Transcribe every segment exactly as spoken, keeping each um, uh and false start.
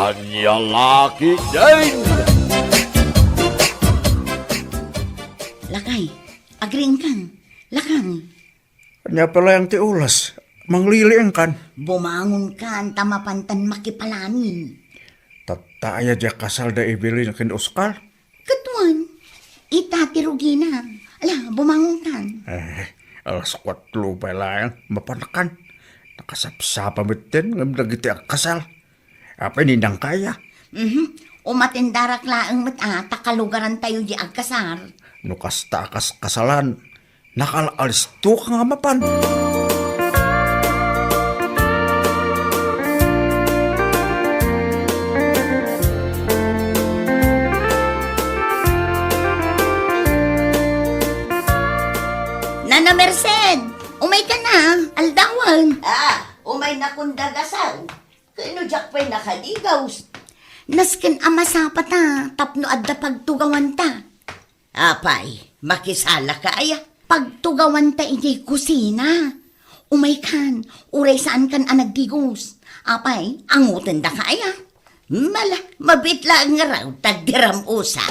Ania la ketdin? Lakay, agriingkan. Lakang. Ania pay layang ti oras? Mangliliingkan. Bumangonkan ta mapantan makipalani. Tatta aya diay kasal da Evelyn ken Oscar? Ket wen, ita ti rugina. Ala, bumangonkan. Eh, alas kuatro pay laeng, mapankan. Nakasapsapa metten ngem dagiti agkasal. Apay, ninang kaya? Mhm. Umatendarak laeng met a, ta kalugarantayo di agkasar. No kasta a kaskasalan, nakal-alistoka nga mapan. Nana Merced, umayka na, aldawen. Ah, umaynakon dagasan. Kano diak pay nakadigos? Nasken a masapata tapno adda pagtugawanta. Apay, makisalaka aya? Pagtugawanta idiay kusina. Umaykan, uray saankan a nagdigos. Apay, angotendaka aya? Mala, mabiit laeng ngarud ta agdiram usa.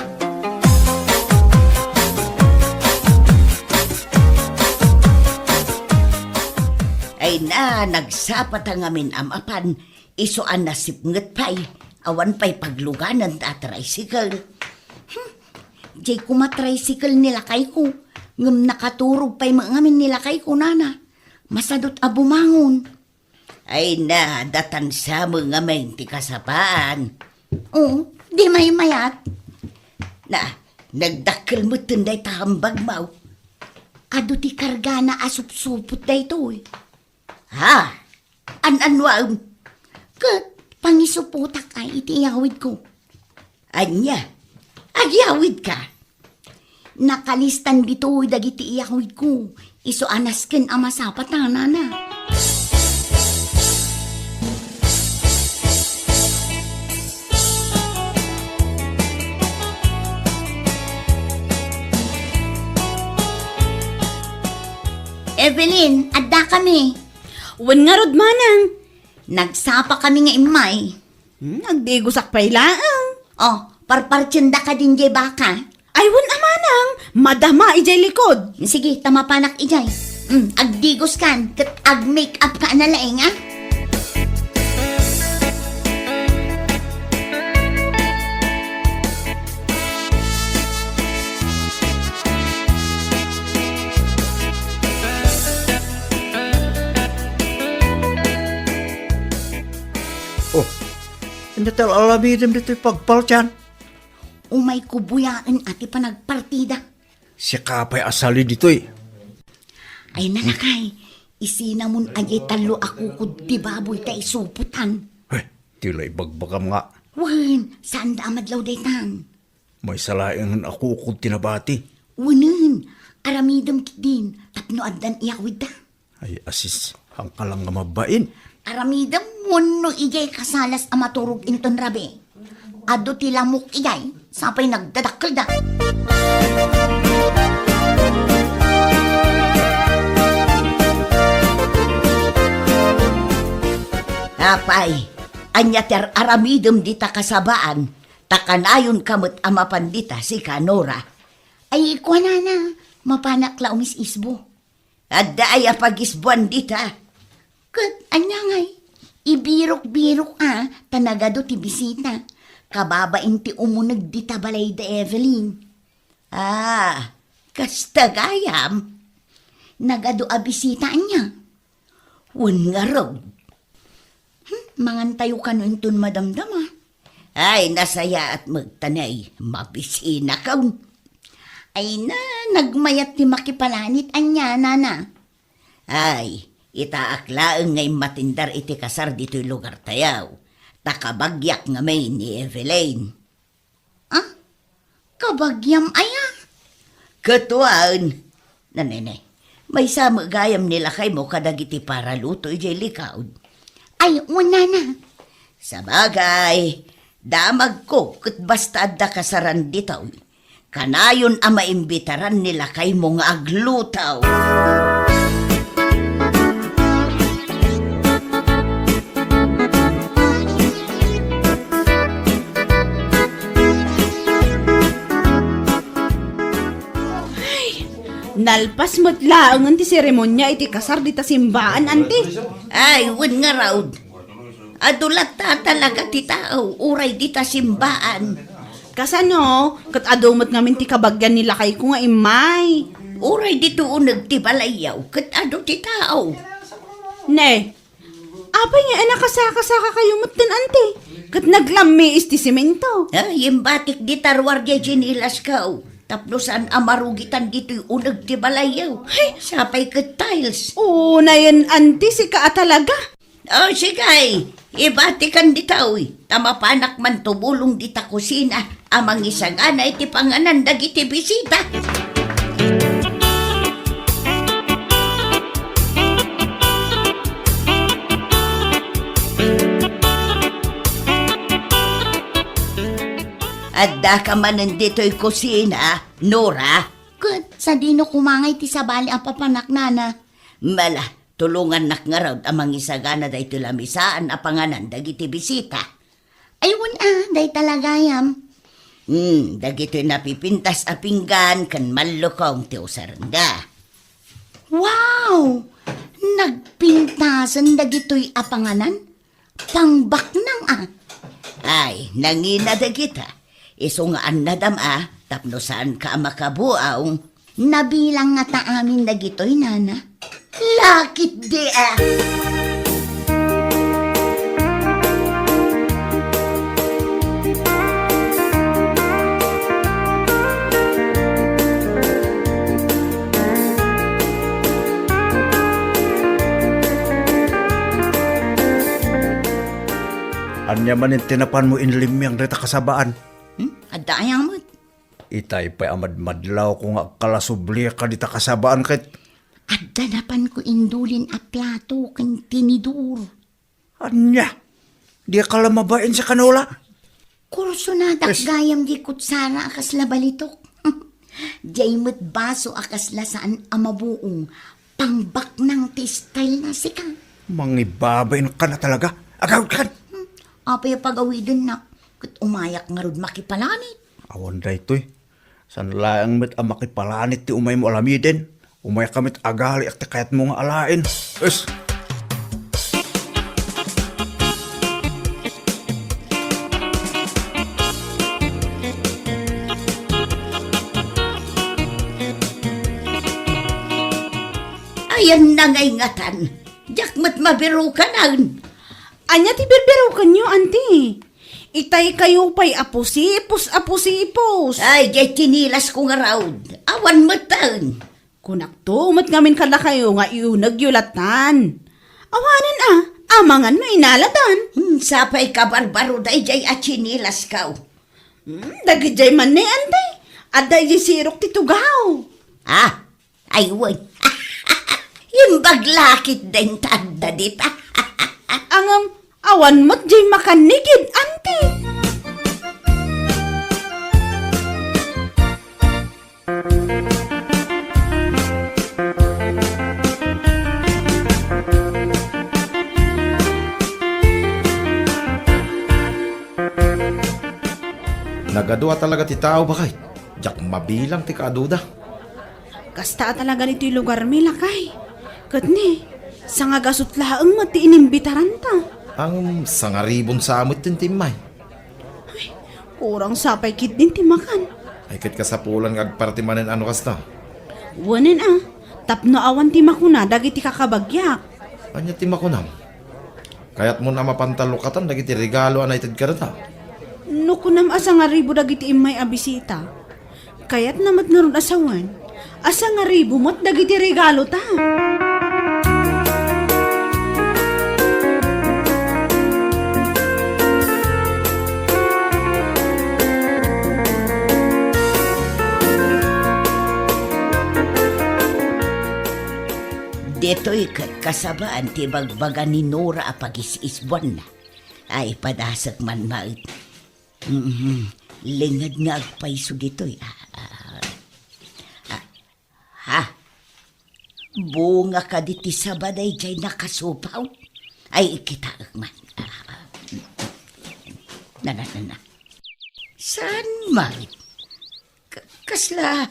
Ay na, nagsapata ngamin a mapan, isu a nasipnget pay, awan pay pagluganan ta tricycle. Hmm, diay koma tricycle ni lakayko, ngem nakaturog pay met ngamin ni lakayko, nana. Masadut a bumangon. Ay na, datan sa met ngamin ti kasapaan. Oo, di maymayat. Na, nagdakkel metten dayta hambagmo. Adu ti kargana a supsupot daytoy. Ha? An-anuam? Ket pangisupotak ay iti iyawidko. Ania? Agyawidka? Nakalistan ditoy dagiti iyawidko. Isu a nasken a masapata, nana. Evelyn, addakami. Wen ngarud, manang. Nagsapakami nga immay. Hmm, agdigosak pay laeng. Oh, parpartienda kadin diay baka. Ay, wen a, manang, madama idiay likod. Sige, ta mapanak idiay. Hmm, agdigoskan, ket ag-make up ka na laeng, ah. Oh, ania ti al-aramidem ditoy pagpaltian? Umayko buyaen a ti panagpartida. Sika pay a sali ditoy. Ay, nalakay, isinamon a diay tallo a kukod ti baboy ta isupotan. Eh, ti la ibagbagam nga. Wen, saanda a madlaw daytan. Maysa laengen a kukod ti nabati. Wenen, aramidem ketdin tapno addan iyawidda. Ay, asis, hangka lang nga mabain. Aramidem wenno idiay kasalas a maturog inton rabii. Adu ti lamok idiay, sapay nagdadakkelda. Apay, ania ti ar-aramidem dita kasabaan? Ta kanayonka met a mapan dita, sika, Nora. Ay, kuanana, mapanak la umis-isbo. Adda aya pagisbuan dita? Ket ania ngay? Ibirok-birok a, ta nagadu ti bisita. Kababain ti umuneg dita balay da Evelyn. Ah, kasta gayam? Nagadu a bisita ania? Wen ngarud. Hmm, mangantayo kano inton madamdama. Ay, nasayaat met ta nay, mabisinakon. Ay na, nagmayat ti makipalanit ania, nana. Ay, itaak laeng nga immatindar iti kasar ditoy lugartayo. Ta kabagyak ngamin ni Evelyn. Ah? Kabagiam aya? Ket wen. Nanene, maysa met gayam ni lakaymo kadagiti paraluto idiay likod. Ay, wen, nana. Sabagay, damagko ket basta adda kasaran ditoy, kanayon a maimbitaran ni lakaymo nga agluto. Alpas met laengen ti seremonia iti kasar dita simbaan, anti. Ay, wen ngarud. Adu latta talaga ti tao, uray dita simbaan. Kasano? Ket adu met ngamin ti kabagian ni lakayko nga immay. Uray dito uneg ti balayyo, ket adu ti tao. Ne, apay nga nakasakasaka kayo metten, anti? Ket naglammiis ti semento. Ay, imbatik dita ruar diay tsinilasko. Tapno saan a marugitan ditoy uneg ti balayyo. Hey! Sapay ket tiles. Oo, nayen, anti, sika a talaga. O, sige, ibatikan ditoy, ta mapanak man tumulong dita kusina a mangisagana iti panganan dagiti bisita. Addaka manen ditoy kusina, Nora? Ket sadino koma ngay ti sabali a papanak, nana? Mala, tulongannak ngarud a mangisagana daytoy lamisaan a panganan dagiti bisita. Ay, wen a, dayta la gayam. Hmm, dagitoy napipintas a pinggan ken mallukong ti usarenda. Wow! Nagpintasen dagitoy a panganan? Pangbaknang a. Ay, nangina dagita. Isu nga annadam a, tapno saanka a makabuaw. Nabilang ngata amin dagitoy, nana? Lakit di a. Ania manen ti napanmo inlimmiang dayta kasabaan? Hmm? Adda aya met? Itay pay a madmadlawko nga agkalasublika dita kasabaan ket. Adda napanko indulin a plato ken tinidor. Ania? Dika la mabain sa kanola? Kursonadak gayam di kutsara a kasla balitok. Diay met baso a kasla saan a mabuong. Pangbaknang ti style na sika. Mangibabain ka na talaga. Agawid kan. Hmm, apay a pagawidennak? Ket umayak ngarud makipalanit. Awan daytoy. Saan laeng met a makipalanit ti umaymo alamiden. Umayka met agaliak ti kayatmo nga alaen. Es! Ayanna ngay ngatan. Diak met mabirukanan. Ania ti birbirukanyo, anti? Itay kayo pay a pusipos a pusipos. Ay, diay tsinilasko ngarud. Awan metten. Kunakto met ngamin kadakayo nga iunegyo latan. Awanen a, amangan no inaladan. Hmm, sapay kabarbaro daydiay a tsinilasko. Hmm, dagidiay man ne, anti. Adda idiay sirok ti tugaw. Ah, Ay, wen. Imbag lakit den ta adda dita. Ngem, awan met diay makannigid, anti. Nagadu a talaga ti tao, baket. Diak mabilang ti kaaduda. Kasta a talaga ditoy lugarmi, lakay. Ket ni, sangagasut laeng met ti inimbitaranta. Ngem sangaribon sa met ti immay. Ay, kurang sapay ketdin ti makan. Ay, ket kasapulan nga agparti manen a no kasta. Wen a, tapno awan ti makuna dagiti kakabagiak. Ania ti makunam? Kayatmon a mapantalukatan dagiti regalo a naited kadata? No kunam a sangaribu dagiti immay a bisita, kayatna met ngarud a sawen a sangaribu met dagiti regalota. Ditoy ket kasabaan ti bagbaga ni Nora a pagis-isbuanna. Ay, padasek man met. Mhm. Linged nga agpayso ditoy. Ah, ah, ah. Ha? Bunga kadi ti saba daydiay nakasupaw? Ay, ikitaek man. Ah, ah. Na, na, na, na. Saan man? Ka-, kasla,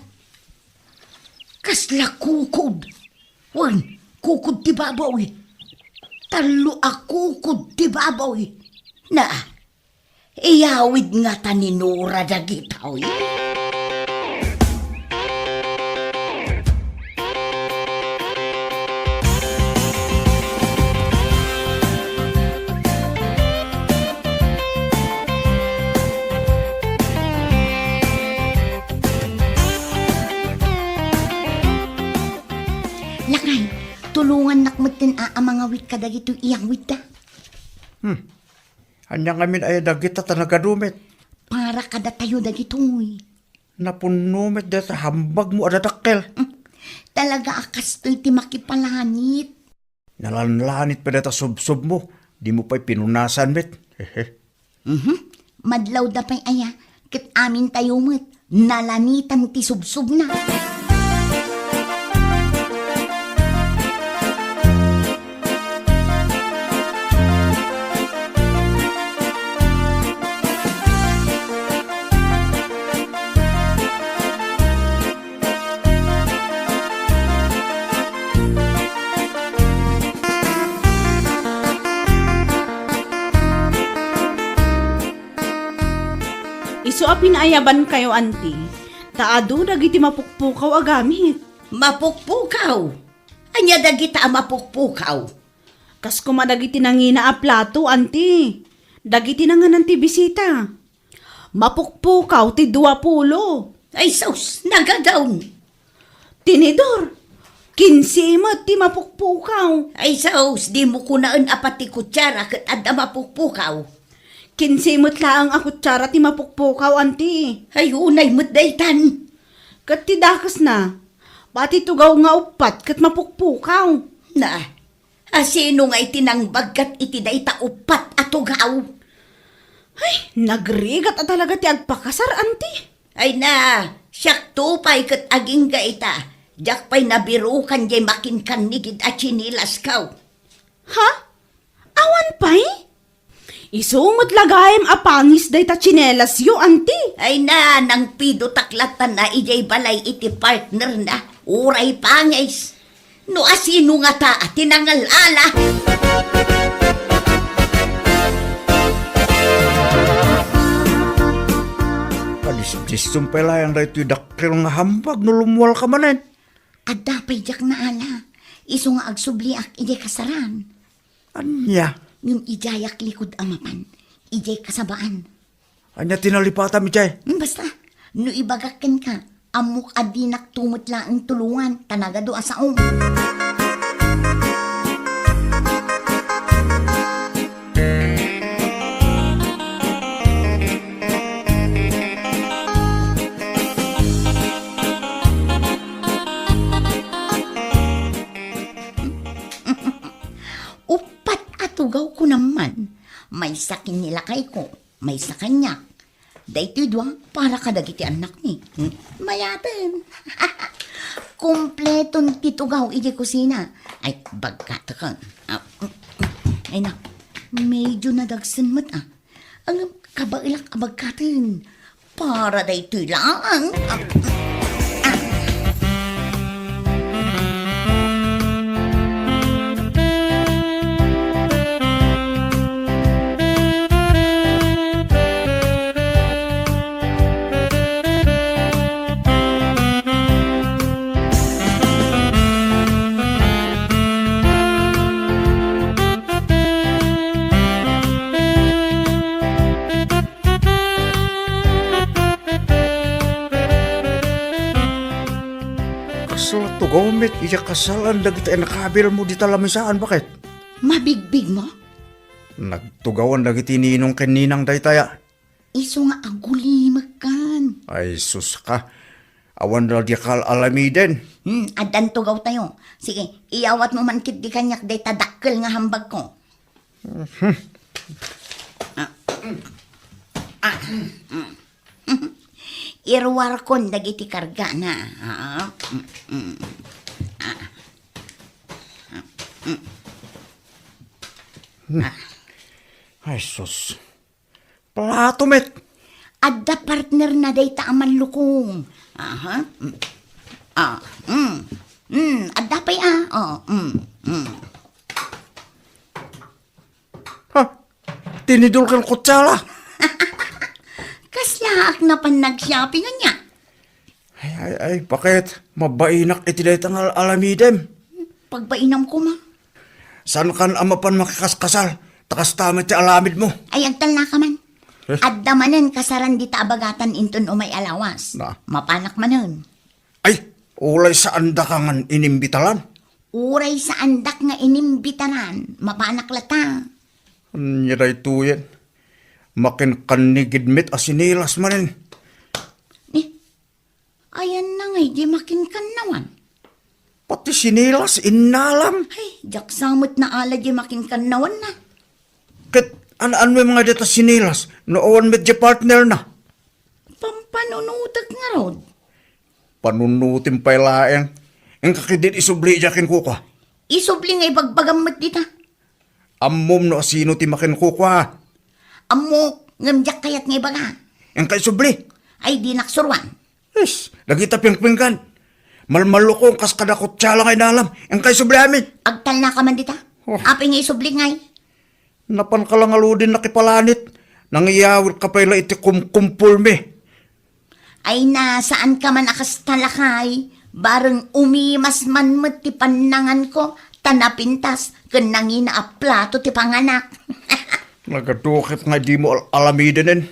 Kasla kukod. Wen, kukod ti baboy. Tallo a kukod ti baboy. Na, iyawid ngata ni Nora dagitoy. Lakay, tulongannak metten a, a mangawit kadagitoy iyawidda. Hmm. Ania ngamin aya dagita ta nagadu met? Para kadatayo dagitoy. Napunno met dayta hambagmo a dadakkel. Hmm. Talaga a kastoy ti makipalanit. Nalanlanit pay dayta subsobmo, dimo pay pinunasan met. Hehe. Mhm. Madlawda pay aya, ket amintayo met, nalanitan ti subsobna. Isu a pinaayabankayo, anti, ta adu dagiti mapukpukaw a gamit. Mapukpukaw? Ania dagita a mapukpukaw? Kas koma dagiti nangina a plato, anti. Dagiti nanganan ti bisita. Mapukpukaw ti dua pulo. Ay sus, nagadawn. Tinidor, kinse met ti mapukpukaw. Ay sus, dimo kunaen a pati kutsara ket adda mapukpukaw. Kinse met laeng a kutsara ti mapukpukaw, anti. Ay, unay met daytan. Ket ti dakesna, pati tugaw nga uppat ket mapukpukaw. Na, a sino nga iti nangbaggat iti dayta uppat a tugaw? Ay, nagrigat a talaga ti agpakasar, anti. Ay na, siakto pay ket agingga ita. Diak pay nabirukan diay makinkannigid a tsinilasko. Ha? Awan pay? Isu met la gaem a pangis dayta tsinelasyo, anti. Ay na, nangpidotak latta idiay balay iti partnerna, uray pangis. No asino ngata a tinangal-ala? Kadisdisum pay laeng daytoy dakkel nga hambag no lummuarka manen. Adda pay diak naala, isu nga agsubliak idiay kasaran. Ania? Ngem idiayak likud a mapan, idiay kasabaan. Ania ti nalipatam idiay? Hmm, basta, no ibagak kenka, ammok a dinakto met laeng tulongan, ta nagadu a saom. Uppat a tugaw kunam man, maysa ken ni lakayko, maysa kaniak. Daytoy dua para kadagiti annakmi. Hmm? Mayaten. Kompleton ti tugaw idiay kusina. Ay, bagkataken. Ah, ay na, medyo nadagsen met, ah. Ngem kabaelak a bagkaten. Para daytoy laeng. Ah, ah. Kasla tugaw met iti kasalan dagiti innakabilmo dita lamisaan, baket? Mabigbigmo? Nagtugawan dagiti ninong ken ninang daytaya. Isu nga agulimekkan. Ay, sus ka. Awan la di kal alamiden. Hmm, addan tugawtayo. Sige, iyawatmo man ketdi kaniak dayta dakkel nga hambagko. Mhm. Ah. Ah. Iruarkon dagiti kargana. Ah. Mm, mm. Ah. Mm. Ah. Ay, sus. Plato met. Adda partnerna dayta a manlukong. Aha. Mm. Ah, mm. Mm, adda pay, ah. Oh, mm, mm. Ha? Tinidor ken kutsara? Kasla ak napan nag-shopping ania? Ay, ay, ay, bakit? Mabainak iti dayta nga al-, alamidem. Pagbainam koma. Saan kan a mapan makikaskasal? Ta kasta met ti alamid mo. Ay, agtalna ka man. Eh? Adda manen kasaran dita a bagatan inton umay a lawas. Na. Mapanak manen. Ay, uray saandaka ngan inimbitaran? Uray saandak nga inimbitaran, mapanak lata. Ania daytoyen? Makinkannigid met a sinilas manen. Eh, ayanna ngay di makinkannawan? Pati sinilas, innalam. Ay, diak sa met naala di makinkannawan na. Ket an-, anno nga dita sinilas, no awan met di partner na? Pampanunutek ngarud. Panunutem pay laeng. Inka ketdin isubli idiay kenkuana. Isubli nga ibagbagam met dita. Ammom no asino ti makenkukua. Ammok, ngem diak kayat nga ibaga. Inka isubli. Ay, dinak suruan. Is, dagita pingpinggan. Malmallukong kas kada kutsara nga inalam. Inka isubli amin. Agtalna ka man dita. Oh. Apay nga isubli ngay? Napan ka la ngaruden nakipalanit, nangiyawir ka pay la iti kumkumpulmi. Ay na, saan ka man a kasta lakay, bareng umimas man met ti pannanganko, ta napintas ken nangina a plato ti panganak. Nagaduket nga dimo al-, alamidenen.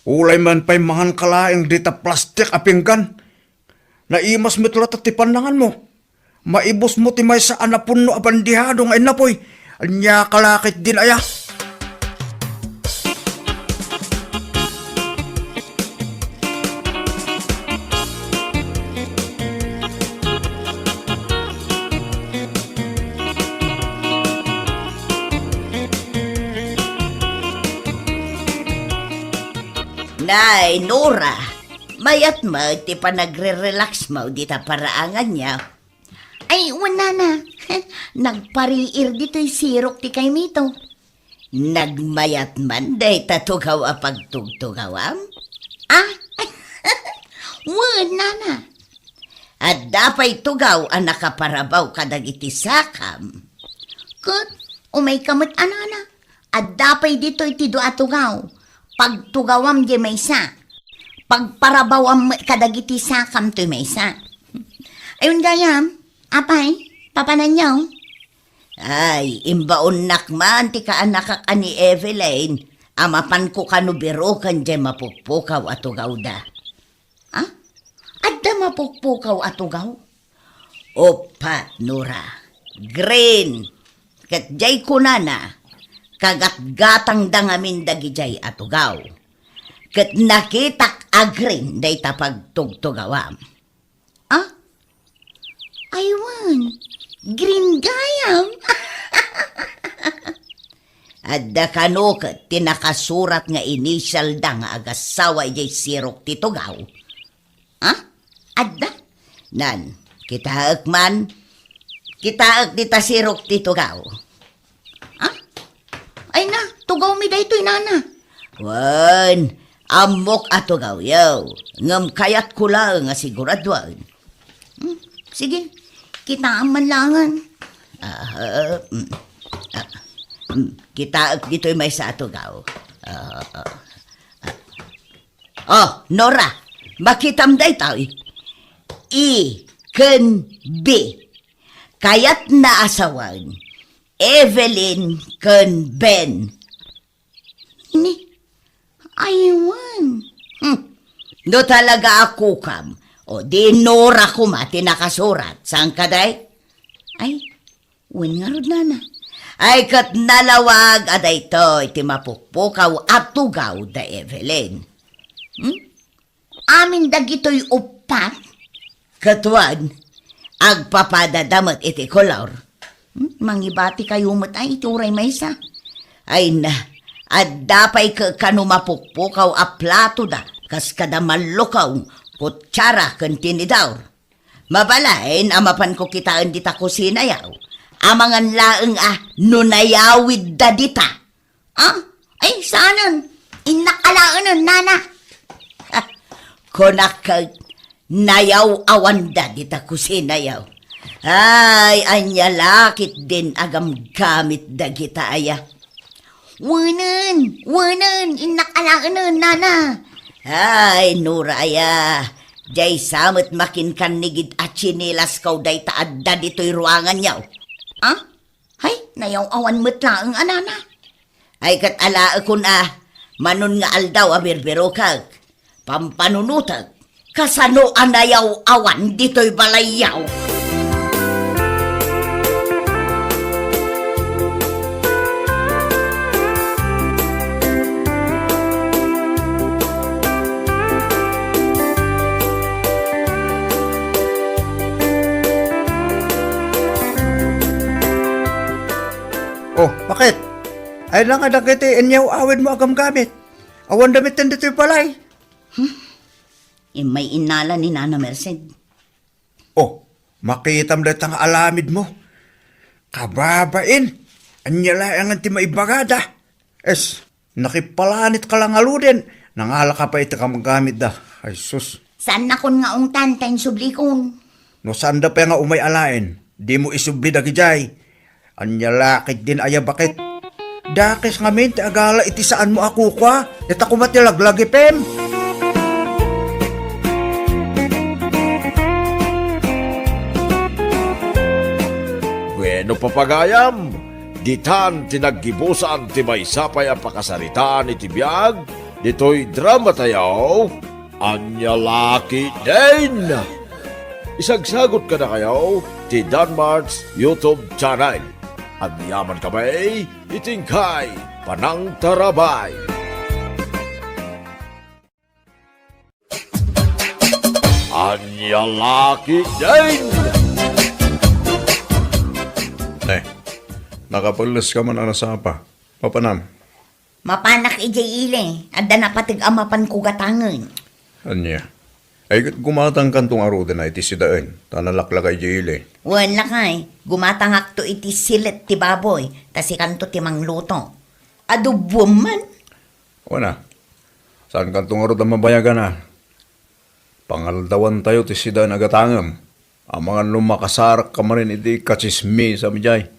Ulay man pay mangan ka laeng dita plastik a pinggan. Naimas met latta ti pannanganmo. Maibusmo ti maysa a napunno a bandihado nga innapoy. Ania ka la ketdin aya? Nay, Nora, mayat met ti panagre-relax mo dita paraangan niya. Ay, wen, nana. Nagpariir ditoy sirok ti kaymito. Nagmayat man dayta tugaw a pagtugtugawam? Ah? Wen, nana. Adda pay tugaw a nakaparabaw kadagiti sakam. Ket, umay ka met a nana. Adda pay ditoy ti dua a tugaw. Pagtugawam diay maysa. Pagparabawam met kadagiti sakam toy maysa. Ayon gayam, apay, papananyo? Ay, imbaonnak man ti kaanakak a ni Evelyn a mapanko kano biroken diay mapukpukaw a tugawda. Ah? Adda mapukpukaw a tugaw? Uppat, Nora. Green. Ket diay kunana, kagatgatangda ngamin dagidiay a tugaw. Ket nakitak a green dayta pagtugtugawam. Ah? Ay wen, green gayam. Adda kano ket ti nakasurat nga initialda nga agassawa idiay sirok ti tugaw. Ha? Adda? Nan, kitaek man. Kitaek dita sirok ti tugaw. Ah? Ay na, tugawmi daytoy, nana. Wen, ammok a tugawyo, ngem kayatko laeng a siguraduen. Hmm, sige, kitaam man laengen. Ah, mm, ah, mm, kitaek ditoy maysa a tugaw. Ah, ah, ah. Oh, Nora, makitam daytoy. E ken B. Kayatna a sawen, Evelyn ken Ben. Ni, ay wen. Hmm. No talaga a kukam, o di Nora koma ti nakasurat, saan kadi? Ay, wen ngarud, nana. Ay, ket nalawag a daytoy ti mapukpukaw a tugaw da Evelyn. Hmm? Amin dagitoy uppat? Ket wen, agpapadada met iti kolor. Hmm, mangibatikayo met ay iti uray maysa. Ay na, adda pay kano mapukpukaw a platoda, kas kada mallukong, kutsara ken tinidor. Mabalin a mapanko kitaen dita kusinayo. Amangan laeng a no nayawidda dita. Ah? Ay, saanen? Innak alaenen, nana. Kunak ket, Nayaw-awanda dita kusinayo. Ay, ania la ketdin a gamgamit dagita aya? Wenen, wenen, innak alaenen, nana. Ay, Nora aya, diay sa met makinkannigid a tsinilasko dayta adda ditoy ruanganyo. Ah? Hay, nayaw-awan met laeng a nana. Ay, ket alaekon a, manon nga aldaw a birbirokek, pampanunotek, kasano a nayaw-awan ditoy balayyo? Oh, bakit? Ay lang nga dagiti inyaw-awidmo a gamgamit. Awanda met ditoy balay. Hmm? Immay innala ni Nana Merced. Oh, makitam dayta nga alamidmo. Kababain, ania laengen ti maibagada? Es, nakipalanit ka la ngaruden. Nangalaka pay iti gamgamitda. Ay, sus. Saannakon nga ungtan ta insublikon. No saanda pay nga umay alaen, dimo isubli dagidiay. Ania la ketdin aya, bakit? Dakes ngamin ti agala iti saanmo a kukua. Ita koma ti laglagipem. Bueno, papagayam, ditan ti naggibusan ti maysa pay a pakasaritaan iti biag ditoy dramatayo. Ania la ketdin? Isagsagot kadakayo ti Danmart's YouTube channel. Agyaman kami iti inkay panangtarabay. Ania la ketdin? Ne, nakapelles ka man a nasapa. Mapanam? Mapanak idiay ili, adda napateg a mapanko gatangen. Ania? Ay, ket gumatangkanto ngaruden iti sidaen, ta nalaklaka idiay ili. Wen, lakay, gumatangakto iti silet ti baboy, ta sikanto ti mangluto. Adoboem man. Wen a, saankanto ngarud a mabayagan a. Pangaldawantayo ti sidaen a gatangem. Amangan no makasarakka manen iti katsismisam idiay.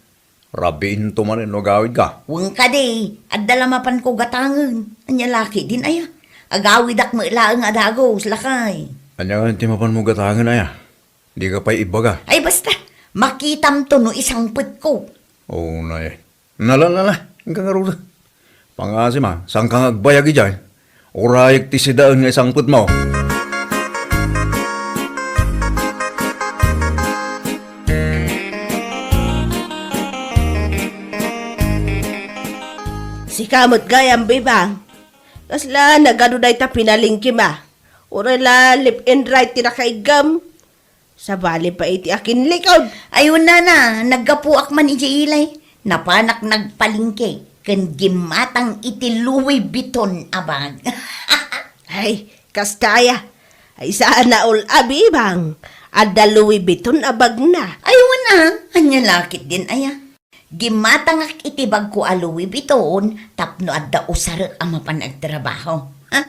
Rabiinto manen no agawidka. Wen kadi, adda la mapanko gatangen. Ania la ketdin aya? Agawidak met laeng a dagus, lakay. Ania ngamin ti mapanmo gatangen aya? Dika pay ibaga. Ay, basta, makitamto no isangpetko. Oo, nay. Nala, nala, inka ngarud. Pangasim a, saanka nga agbayag idiay. Urayek ti sidaen nga isangpetmo. Sika met gayam, Bebang. Kasla nagadu dayta pinalengkem a. Uray la left and right ti nakaiggam. Sabali pay iti akinlikod. Ay, wen, nana, naggapuak man idiay ili. Napanak nagpalengke ken gimmatang iti Louis Vuitton a bag. Ay, kasta aya. Ay, saan a ol-, a, Bebang. Adda Louis Vuitton a bagna. Ay, wen a, ania la ketdin aya? Gimmatangak iti bagko a Louis Vuitton tapno adda usarek a mapan agtrabaho. Ha?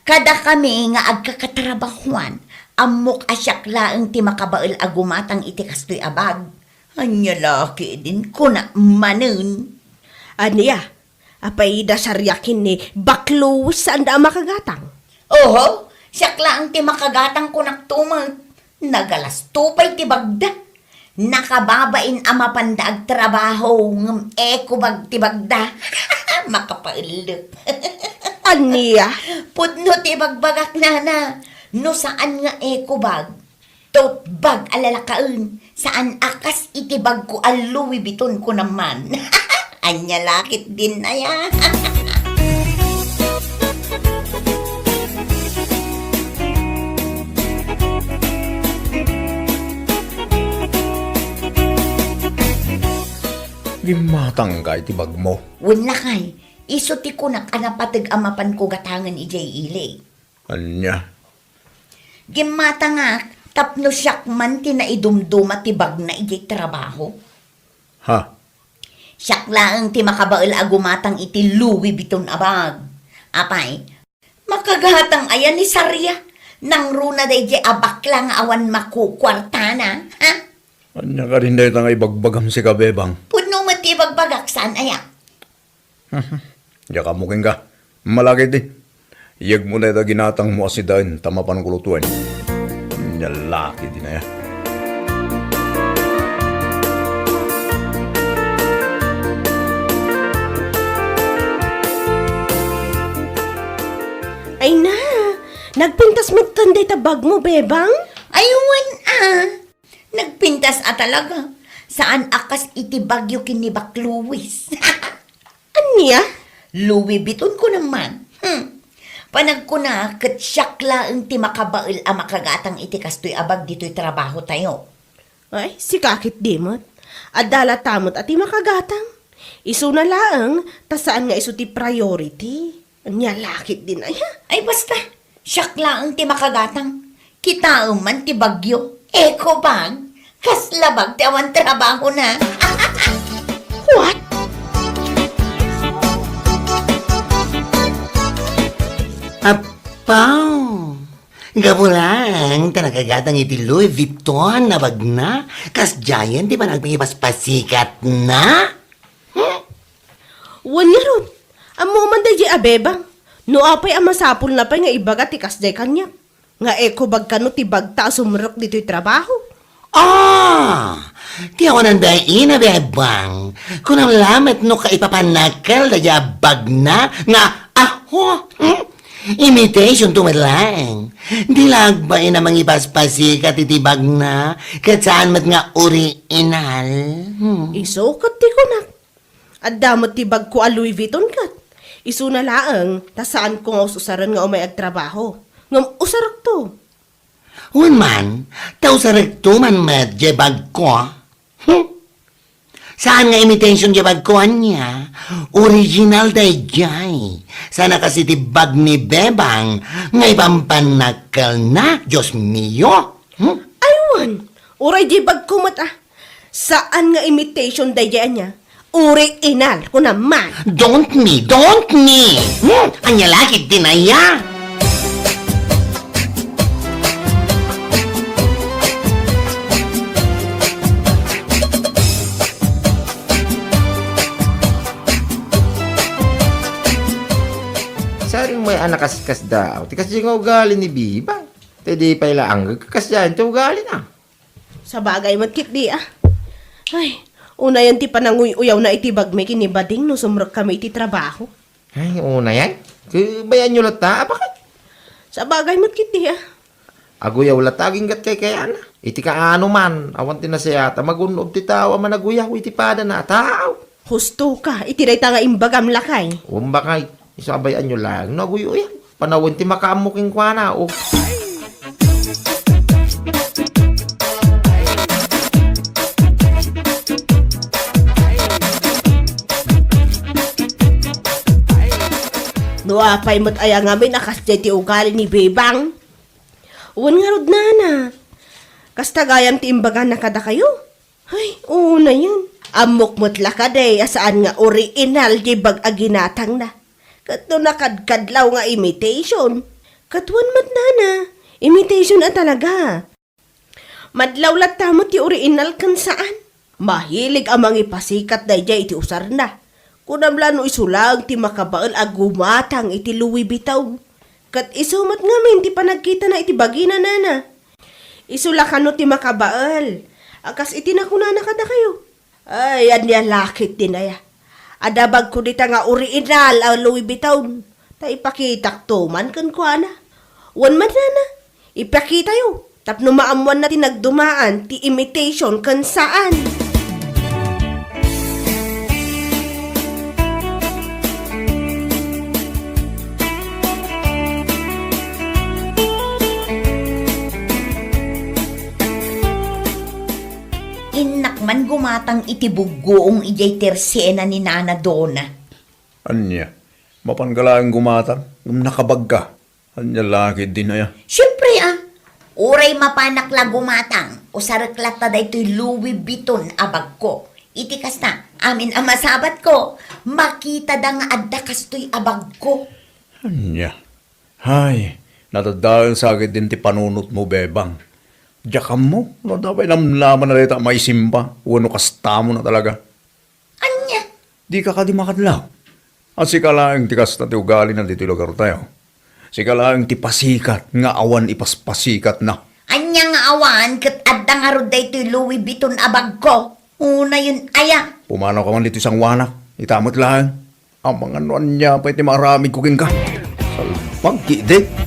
Kadakami nga agkakatrabahoan, ammok a siak laeng ti makabael a gumatang iti kastoy a bag. Ania la ketdin, kunak manen. Ania? Apay da Saria ken ni Baklo saanda a makagatang? Oho, siak laeng ti makagatang, kunakto met. Nagalasto pay ti bagda. Nakababain a mapanda agtrabaho, ngem eco bag ti bagda. Makapaellep. Ania? Pudno ti bagbagak, nana. No saan nga eco bag, tote bag a lalakaen, saan a kas iti bagko a Louis Vuitton ko naman. Ania la ketdin aya? Gimmatangka iti bagmo. Wen lakay, isu ti kunak a napateg a mapanko gatangen idiay ili. Ania? Gimmatangak tapno siak man ti naidumduma ti bagna idiay trabaho. Ha? Siak laeng ti makabael a gumatang iti Louis Vuitton a bag. Apay, makagatang aya ni Saria? Nangruna daydiay a bakla nga awan makukuartana, ha? Ania kadin dayta nga ibagbagam sika, Bebang? Pudno met ti ibagbagak, saan aya? Diak ammo kenka. Malakidi. Iyegmo dayta ginatangmo a sidaen ta mapanko lutoen. Ania lakidi aya? Ay na, nagpintas metten dayta bagmo, Bebang? Ay, wen a. Nagpintas a talaga. Saan a kas iti bagyo ken ni Bak Luis. Ania? Louis Vuitton ko naman. Hmm. Panagkuna, ket siak laeng ti makabael a makagatang iti kastoy a bag ditoy trabahotayo. Ay, sika ketdi met. Adda latta met a ti makagatang. Isuna laeng, ta saan nga isu ti priority. Ania lakidi aya? Ay, basta. Siak laeng ti makagatang. Kitaem man ti bagyo. Eco bag. Kasla bag ti awan trabahona. What? Apaw! Gapu laeng ta nakagatang iti Louis Vuitton a bagna, kasdiayen ti panagpangipaspasikatna. Hmm? Wen ngarud, ammo man daydiay a Bebang. No apay a masapulna pay nga ibaga ti kasdiay kaniak, nga eco bag kano ti bagta a sumrek ditoy trabaho. Ah! Ti awanan dayta, Bebang. Kunam lamet no kaipapannakkel daydiay a bagna nga, aho, hmm? Imitation to met laeng. Di la agbain a mangipaspasikat iti bagna, ket saan met nga original. Hmm. Isu ket ti kunak. Adda met ti bagko a Louis Vuitton ket. Isuna laeng, ta saanko nga us-usaren nga umay agtrabaho. Ngem usarekto. Wen man, ta usarekto man met diay bagko. Hmm. Saan nga imitation diay bagko ania? Original daydiay. Saan a kas iti bag ni Bebang nga ipampannakkelna, Dios mio. Hmm? Ay wen, uray diay bagko met a. Saan nga imitation daydiay ania? Original, kunam man. Don't me, don't me! Hmm? Ania lakidi aya? Saring may anak kaskas daw. Ti kasdi nga ugali ni Bebang. Ti di pay la anggeg, kasdiay ti ugalina. Sabagay met ketdi a. Ay, unayen ti pananguy-uyawna iti bagmi ken ni Bading no sumrekkami iti trabaho. Ay, unayen? Ket bay-anyo latta, a, baket? Sabagay met ketdi a. Aguyaw latta aginggat kaykayana. Iti kaano man, awan ti nasayaat a magun-ob ti tao a managuyaw iti padana a tao. Husto ka, iti dayta nga imbagam lakay. Wen bakay, isu a bay-anyo laeng no aguy-uyaw. Panawen ti makaammo kenkuana, o. No apay met aya ngamin a kasdiay ti ugali ni Bebang? Wen ngarud, nana. Kasta gayam ti imbagana kadakayo. Ay, unayen. Ammok met la kadi a saan nga original diay bag a ginatangna. Ket no nakadkadlaw nga imitation. Ket wen met, nana, imitation a talaga. Madlaw latta met ti original ken saan. Mahilig a mangipasikat daydiay iti usarna. Kunam la no isu laeng ti makabael a gumatang iti Louis Vuitton. Ket isu met ngamin ti panagkitana iti bagina, nana. Isu la kano ti makabael a kas iti nakunana kadakayo. Ay, ania lakidi aya? Adda bagko dita nga original a Louis Vuitton. Ta ipakitakto man kenkuana. Wen met, nana, ipakitayo tapno maammoanna ti nagdumaan ti imitation ken saan. Innak man gumatang iti buggoong idiay tersena ni Nana Dona. Ania? Mapanka laeng gumatang ngem nakabagka? Ania lakidi aya? Siempre a. Uray mapanak la gumatang, usarek latta daytoy Louis Vuitton a bagko. Iti kasta, amin a masabatko, makitada nga adda kastoy a bagko. Ania? Hay, Nadadael sa ketdin ti panunotmo, Bebang. Diak ammo no adda pay namnama na dayta a maisimba wenno kastamo na talaga. Ania? Dika kadi makadlaw? A sika laeng ti kasta ti ugalina ditoy lugartayo. Sika laeng ti pasikat nga awan ipaspasikatna. Ania nga awan ket adda ngarud daytoy Louis Vuitton a bagko? Unayen aya? Pumanawka man ditoy sangoanak. Ita met laeng. Amangan no ania pay ti maaramidko kenka. Salbag ketdi.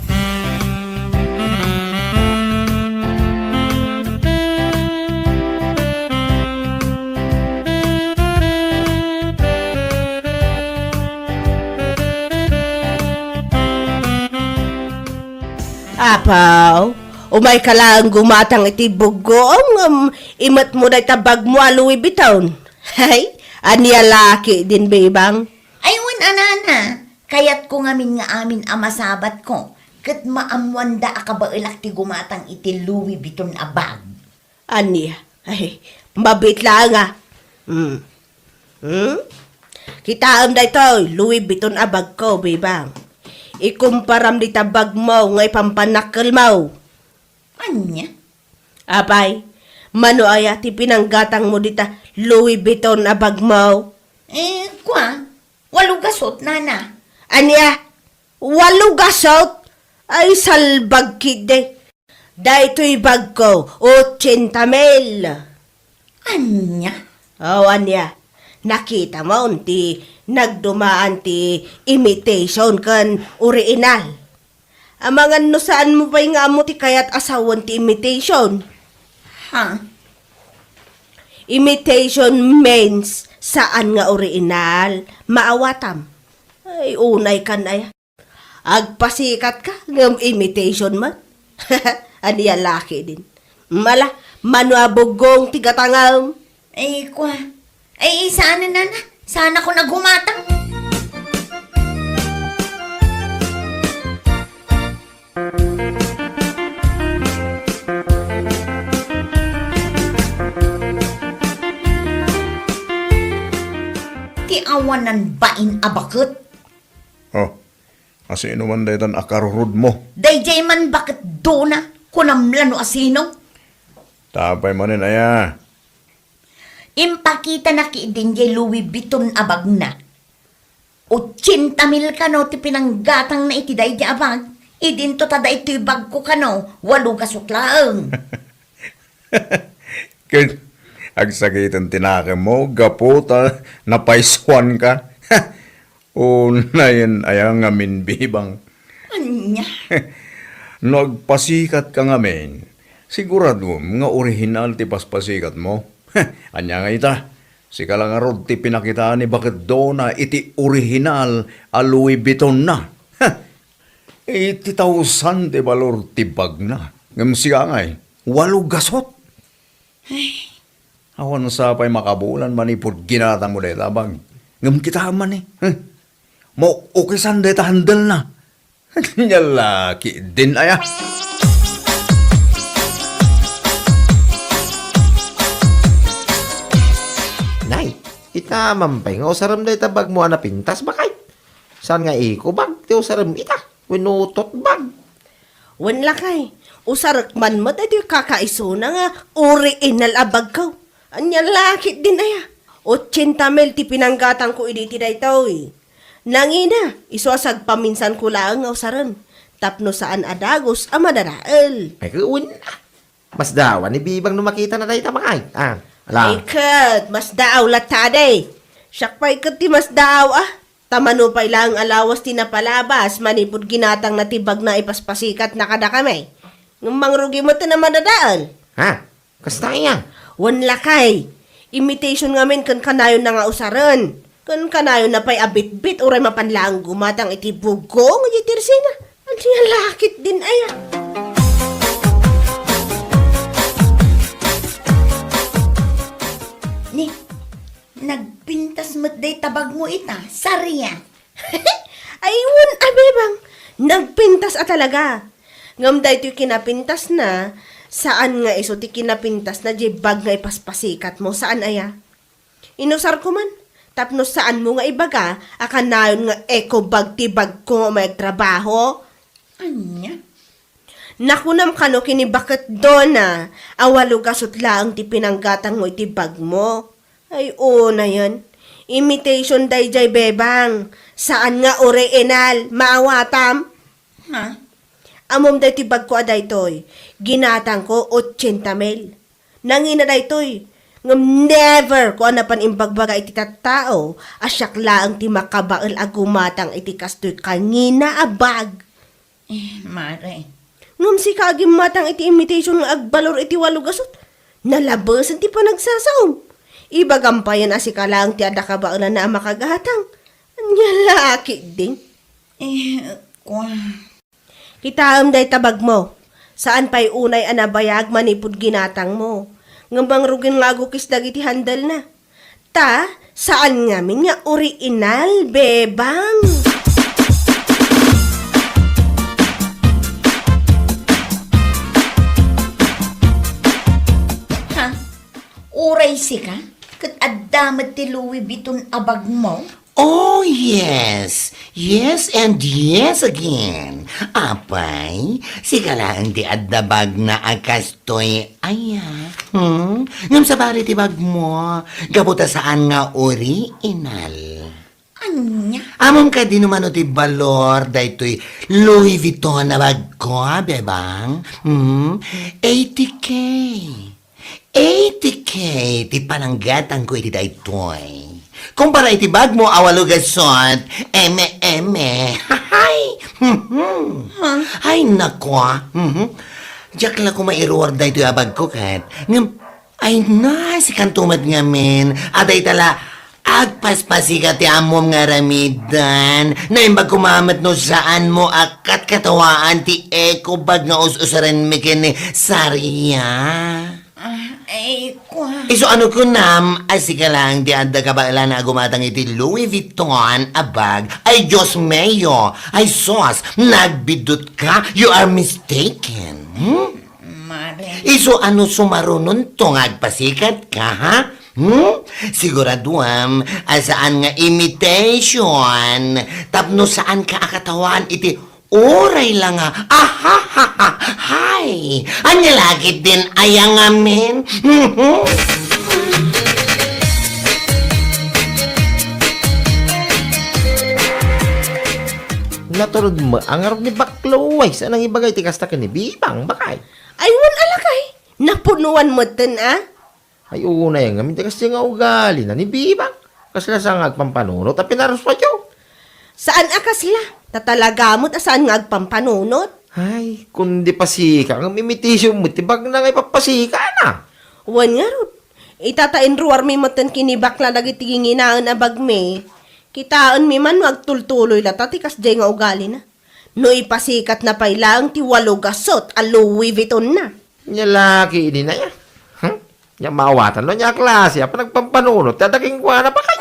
Apaw, umayka laeng gumatang iti buggoom ngem imetmo dayta bagmo a Louis Vuitton. Hay, ania la ketdin, Bebang? Ay, wen a nana, kayatko ngamin nga amin a masabatko, ket maammoanda a kabaelak ti gumatang iti Louis Vuitton a bag. Ania? Ay, mabiit laeng a. Hmm. Hmm? Kitaem daytoy, Louis Vuitton a bagko, Bebang. Ikumparam dita bagmo nga ipampannakkelmo. Ania? Apay, mano aya ti pinanggatangmo dita Louis Vuitton a bagmo? Eh, kua, walo gasut, nana. Ania? Walo gasut? Ay, salbag ketdi. Daytoy bagko, otsenta mil. Ania? O, ania? Nakitamon ti nagdumaan ti imitation ken original. Amangan no saanmo pay nga ammo ti kayat a sawen ti imitation. Ha? Imitation means saan nga original. Maawatam. Ay, unaykan aya. Agpasikatka ngem imitation met. Ania la ketdin? Mala, mano a buggong ti gatangem? Ay, kua. Ay, saan, nana? Saan ako nagumatang? Ti awanan bain a baket. Oh, asino man daytan a karurudmo? Daydiay man baket dona, kunam la no asino. Tapay manen aya? Impakitana ketdin diay Louis Vuitton a bagna. Otsenta mil kano ti pinanggatangna iti daydiay a bag. Idinto ta daytoy bagko kano, walo gasut laeng. Ket agsakiten ti nakemmo gapu ta napaysuanka. Unayen aya ngamin, Bebang? Ania? No agpasikatka ngamin, siguradom nga orihinal ti paspasikatmo. Ania nga ita? Sika la ngarud ti pinakitaan ni baket dona iti orihinal a Louis Vuittonna. Eighty thousand ti balor ti bagna. Ngem sika ngay, walo gasut. Ay, awan sa pay makabulan manipud ginatangmo dayta a bag. Ngem kitaem man, eh. Huh? Mauk-ukisan dayta handle na. Ania la ketdin aya? Nay, ita man pay nga usarem dayta bagmo a napintas, bakay? Saan nga eco bag ti usarem ita? Wenno tote bag? Wen lakay, usarek man met daytoy kakaisuna nga original a bagko. Ania la ketdin aya? Otsenta mil ti pinanggatangko idi iti daytoy. Nangina, isu a sagpaminsanko laeng nga usaren, tapno saan a dagus a madadael. Ay, wen, ah. Masdaaw ni Bebang no makitana dayta, bakay. Ah, ala. Ay, ket, masdaaw latta, adi. Siak pay ket ti masdaaw, ah. Ta mano pay laeng a lawas ti napalabas manipud ginatangna ti bagna a ipaspasikatna kadakami. Ngem mangrugi met a madadael. Ha? Kasta aya? Wen lakay. Imitation ngamin ken kanayonna nga usaren. Ken kanayonna pay a bitbit uray mapan laeng gumatang iti bugong iti tersina. Ania la ketdin aya? Ni, nagpintas met dayta bagmo ita, saria. Ay, wen a, Bebang, nagpintas a talaga. Ngem daytoy kinapintasna, saan nga isu ti kinapintasna diay bag nga ipaspasikatmo, saan aya? Inusarko man, tapno saanmo nga ibaga a kanayon nga eco bag ti bagko nga agtrabaho. Ania? Nakunam kano ken ni Baket Dona a walo gasut laeng ti pinanggatangmo iti bagmo? Ay, unayen. Imitation daydiay, bebang. Saan nga original. Maawatam? Ha? Ammom daytoy bagko a daytoy. Ginatangko otsenta mil. Nangina daytoy. Ngem never ko a napan imbagbaga iti tattao a siak laeng ti makabael a gumatang iti kastoy kangina a bag. Eh, mare. Ngem sika a gimmatang iti imitation nga agbalor iti walo gasut, nalabesen ti panagsasaom. Ibagam payen a sika laeng ti adda kabaelanna a makagatang. Ania la, ketdin? Eh, kua. Kitaem dayta bagmo. Saan pay unay a nabayag manipud ginatangmo. Ngem mangrugi nga agukis dagiti handle na. Ta, saan ngamin nga original, bebang. Ha? Uray sika? Ket adda met ti Louis Vuitton a bagmo? Oh, yes. Yes and yes again. Apay, sika laeng ti adda bagna a kastoy aya. Hmm? Ngem sabali ti bagmo, gapu ta saan nga original. Ania? Ammom kadi no mano ti balor daytoy Louis Vuitton a bagko, bebang? Hmm? Eighty K. Eighty K ti pananggatangko iti daytoy. Kumpara iti bagmo a walo gasut, eme, eme. Hay! Mhm. Ha? Ay, nako, ah. Mhm. Diak la koma iruar daytoy a bagko ket. Ngem, ay na, sikanto met ngamin. A dayta la, agpaspasikat ti ammom nga aramiden. Naimbag koma met no saanmo a katkatawaan ti eco bag nga us-usarenmi ken ni Saria. Ah, ay, kua. Isu ano kunam a sika laeng ti adda kabaelan a gumatang iti Louis Vuitton a bag? Ay, Dios mio! Ay, sus! Nagbidutka! You are mistaken! Hmm? Mare. Isu ano sumarunonto nga agpasikatka, ha? Hmm? Siguraduam a saan nga imitation tapno saanka a katawaan iti uray la nga, ahahaha, hay! Ania la ketdin aya ngamin? Naturod met a ngarud ni Baklo, ay, saan nangibaga iti kasta ken ni Bibang, bakay? Ay, wen a lakay. Napunuan metten, a? Ay, unay ngamin ti kasdiay nga ugalina ni Bibang. Kasla sa nga agpampanunot a pinaruspayo. Saan a kasla? Ta talaga met a saan nga agpampanunot. Ay, kundi pasika, ngem imitation met ti bagna nga ipapasikana. Wen ngarud, ita ta inruarmi metten ken ni Bakla dagiti ginginaen a bagmi. Kitaenmi man no agtultuloy lata ti kasdiay nga ugalina. No ipasikatna pay laeng ti walo gasut a Louis Vuitton na. Nia la ketdin aya. Hmm? Nia maawatan no ania a klase a panagpampanunot ti adda kenkuana, bakay.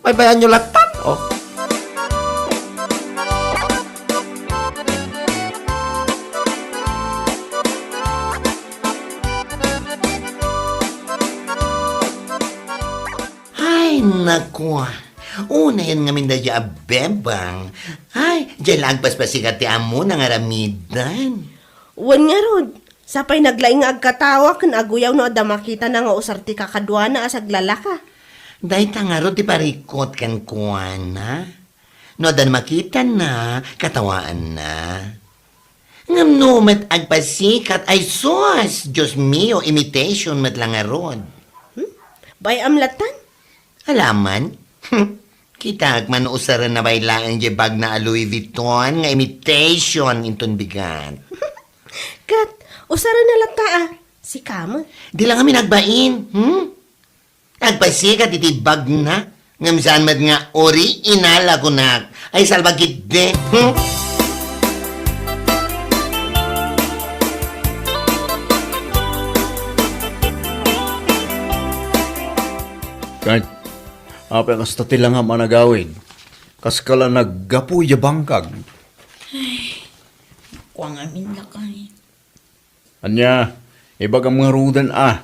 Paypayaanyo lattan, oh. Ay, naku. Unayen ngamin daydiay a bebang. Ay, diay la agpaspasikat ti ammona nga aramiden. Wen ngarud, sapay naglaing nga agkatawa ken aguyaw no adda makitana nga usar ti kakaduana a saglalaka. Dayta ngarud ti parikut kenkuana. No adda makitana, katawaanna. Ngem no met agpasikat, ay sus, Dios mio, imitation met la ngarud. Hmm? Bay-am lattan? Alaman? Kitaek man no usarenna pay laeng diay bagna a Louis Vuitton nga imitation inton bigat. Ket, usarenna latta a, sika met. Di la ngamin agbain, hmm? Agpasikat iti bagna, ngem saan met nga original a kunak. Ay, salbag ketdi, hmm? Ket, apay kasta ti langam a nagawid? Kaskala naggapu idiay bangkag. Ay, kua ngamin lakay. Ania, ibagam ngaruden a.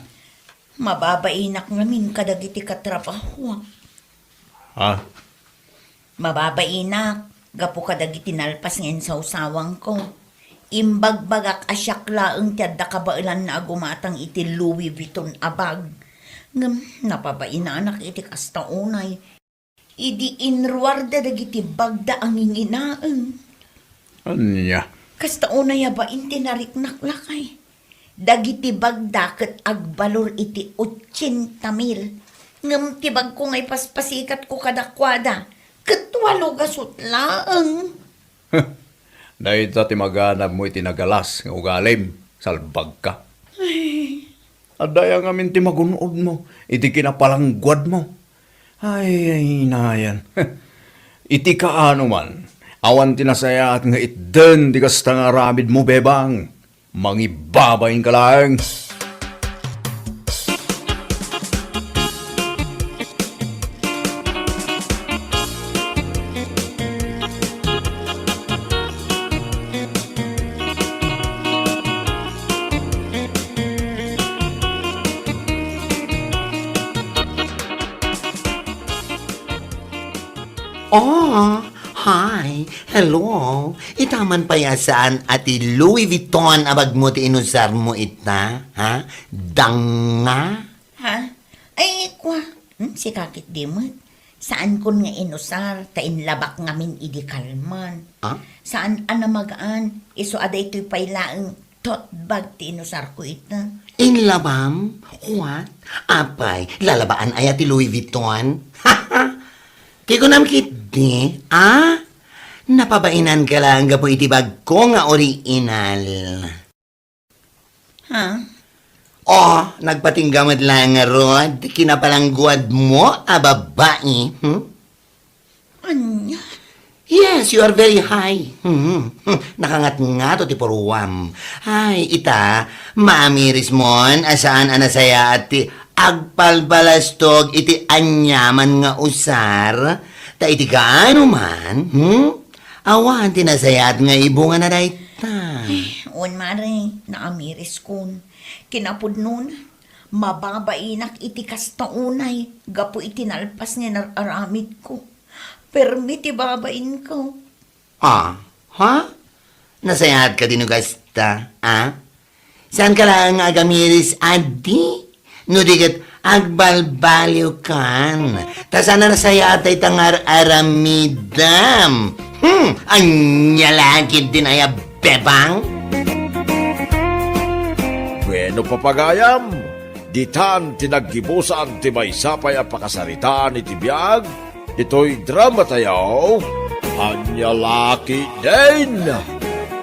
Mababainak ngamin kadagiti katrabahoak. Ha? Mababainak gapu kadagiti nalpas nga insawsawangko. Imbagbagak a siak laeng ti adda kabaelanna a gumatang iti Louis Vuitton a bag. Ngem napabainanak iti kasta unay. Idi inruarda dagiti bagda a nginginaem. Ania? Kasta unay a bain ti nariknak lakay. Dagiti bagda ket agbalor iti otsenta mil. Ngem ti bagko nga ipaspasikatko kadakuada, ket walo gasut laeng. Dayta ti maganabmo iti nagalas nga ugalim, salbagka. Ay. Adda aya ngamin ti magun-odmo iti kinapalangguadmo. Ay, ay, inayan. Iti kaano man, awan ti nasayaat nga itden ti kasta nga aramidmo, Bebang. Mangibabain ka laeng. Oh, hi. Hello. Ita man pay a saan a ti Louis Vuitton a bagmo ti inusarmo ita, ha? Danga? Ha? Ay, kwa. Hmm, sika ketdi met. Saankon nga inusar, ta inlabak ngamin idi kalman. Ah? Saan a namagaan, isu a daytoy pay laeng tote bag ti inusarko ita. Inlabam? What? Apay, lalabaan aya ti Louis Vuitton? Ti kunam ketdi, ah? Napabainanka laeng gapu iti bagko nga original. Ha? Oh, nagpatingga met laeng ngarud ti kinapalangguadmo a babai, hmm? Ania? Yes, you are very high. Hmm. Nakangatngato ti puruam. Ay, ita, maamirismon a saan a nasayaat ti agpalpalastog iti aniaman nga usar, ta iti kaano man, hmm? Awan ti nasayaat nga ibunga na dayta. Eh, wen, mare, naamiriskon. Kinapudnona, mababainak iti kasta unay gapu iti nalpas nga inar-aramidko. Permi ti babainko. Ah, ha? Nasayaat ka di no kasta, ah? Saanka laeng nga agamiris, adi? No di ket agbalbaliwkan. Ta saan a nasayaat dayta nga ar-aramidam. Hmm, ania la ketdin aya, Bebang? Bueno, papagayam, ditan ti naggibusan ti maysa pay a pakasaritaan iti biag, ditoy dramatayo, Ania La Ketdin.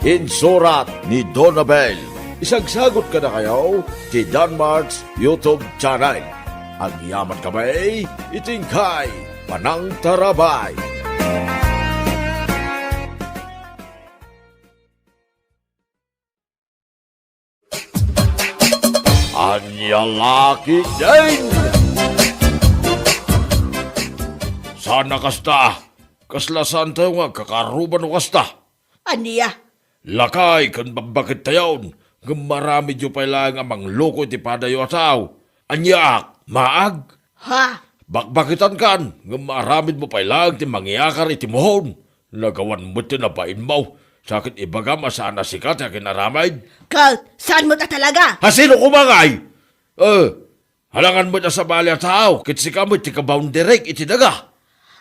Insurat ni Donabel. Isagsagot kadakayo ti Danmart's YouTube channel. Agyaman kami iti inkay panangtarabay. Ania La Ketdin? Saan a kasta? Kasla saantayo nga agkakaarruba no kasta? Ania? Lakay ken bakbakettayon, ngem maaramidyo pay laeng a mangloko iti padayo a tao. Aniaak, maag? Ha? Bakbaketankan, ngem maaramidmo pay laeng ti mangyakar iti muhon. Nagawan met ti nabainmo, sa ket ibagam a saan a sika ti agin-aramid. Ket saan met a talaga? Hasino koma ngay? Eh, alangan met a sabali a tao, ket sika met ti kabounderik iti daga.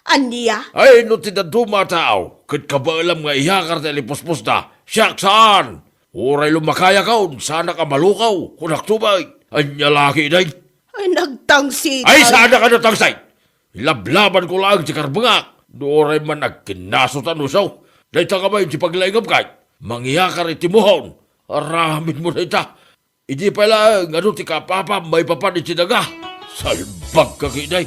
Ania? Ay, no ti dadduma a tao, ket kabaelam nga iyakar ti alipusposda, siak saan. Uray lumakayakon, saanak a malukaw, kunakto met. Ania La Ketdin? Ay, nagtangsit. Ay, saanak a natangsit! Ilablabanko laeng ti karbengak. No uray man agkinnasotan isu. Dayta kami ti paglaingepkay. Mangyakar iti muhon. Aramidmo dayta. Idi pay laeng, adu ti kaapapam maipapan iti daga? Salbagka ketdi.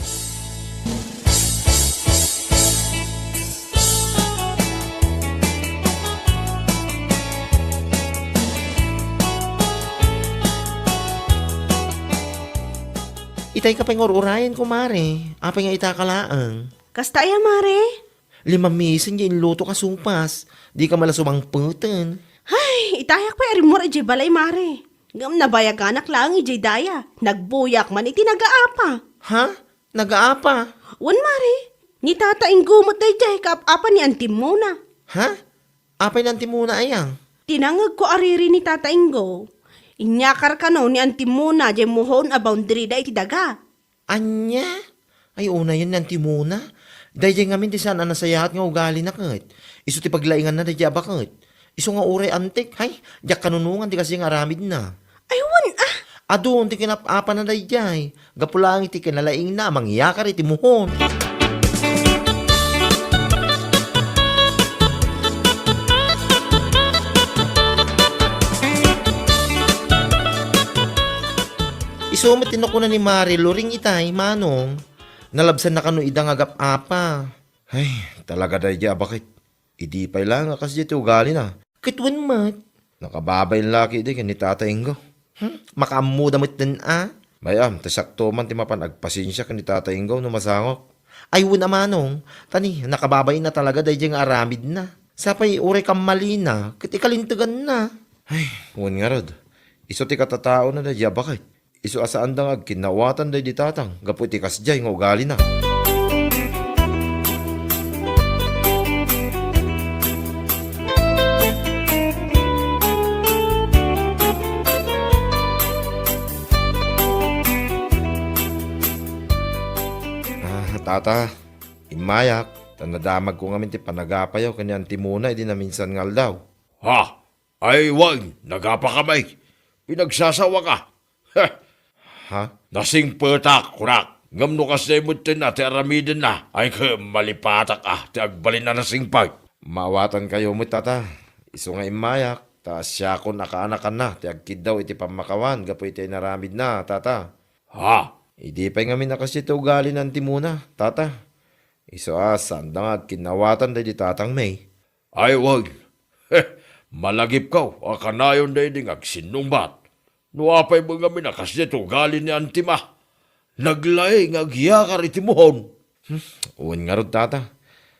Itay ka pay nga ur-urayen, kumare. Apay nga itaka laeng? Kasta aya, mare? Limamisen diay inlutok a supas. Dika man la sumangpeten. Ay, itayak pay a rimmor idiay balay, mare. Ngem nabayaganak laeng idiay daya. Nagbuyak man iti nagaapa. Ha? Nagaapa? Wen, mare. Ni tata Ingo met daydiay kaap-apa ni Anti Mona. Ha? Apay ni Anti Mona aya? Tinangegko a riri ni Tata Ingo. Inyakar kano ni Auntie Mona diay muhon a boundary da iti daga. Ania? Ay, unayen ni Auntie Mona. Daydiay ngamin ti saan a nasayaat nga ugalina ket. Isu ti paglainganna daydiay a baket. Isu nga uray antik, hay, diak kanunongan ti kasdiay nga aramidna. Ay, wen, ah! Adu ti kinap-apana daydiay. Gapu laeng iti kinalaingna a mangyakar iti muhon. Isu met ti nakuna ni Mare Loring itay, Manong. Nalabsanna kano ida nga agap-apa. Ay, talaga daydiay a baket. Idi pay laeng a kasdiay ti ugalina. Ket wen met. Nakababain la ketdi ken ni Tata Ingo. Hmm? Makaammoda metten a? Bay-am, ta siakto man ti mapan agpasensia ken ni Tata Ingo no masangok. Ay, wen a Manong, ta ni, nakababain a talaga daydiay nga aramidna. Sapay uray kammalina, ket ikalinteganna. Ay, wen ngarud. Isu ti katataona daydiay a baket. Isu a saanda nga agkinnawatan daydi tatang gapu iti kasdiay nga ugalina. Ah, tata, immayak, ta nadamagko ngamin ti panagapayo ken ni Auntie Mona idi naminsan nga aldaw. Ha? Ay, wen, nagapaka met. Pinagsasawaka. Ha? Nasingpetak, kunak. Ngem no kasdiay metten a ti aramidenna, ay ken malipatak a ti agbalin a nasingpet. Maawatankayo met, tata. Isu nga immayak, ta siakon a kaanakanna ti agkiddaw iti pammakawan gapu iti inaramidna, tata. Ha? Idi pay ngamin a kasdiay ti ugali ni Auntie Mona, tata. Isu a saanda nga agkinnawatan daydi tatang May. Ay, wen. Malagipko a kanayon daydi nga agsinnungbat. No apay met ngamin a kasdiay ti ugali ni Auntie May. Naglaing nga agyakar iti muhon. Hmm, wen ngarud, tata.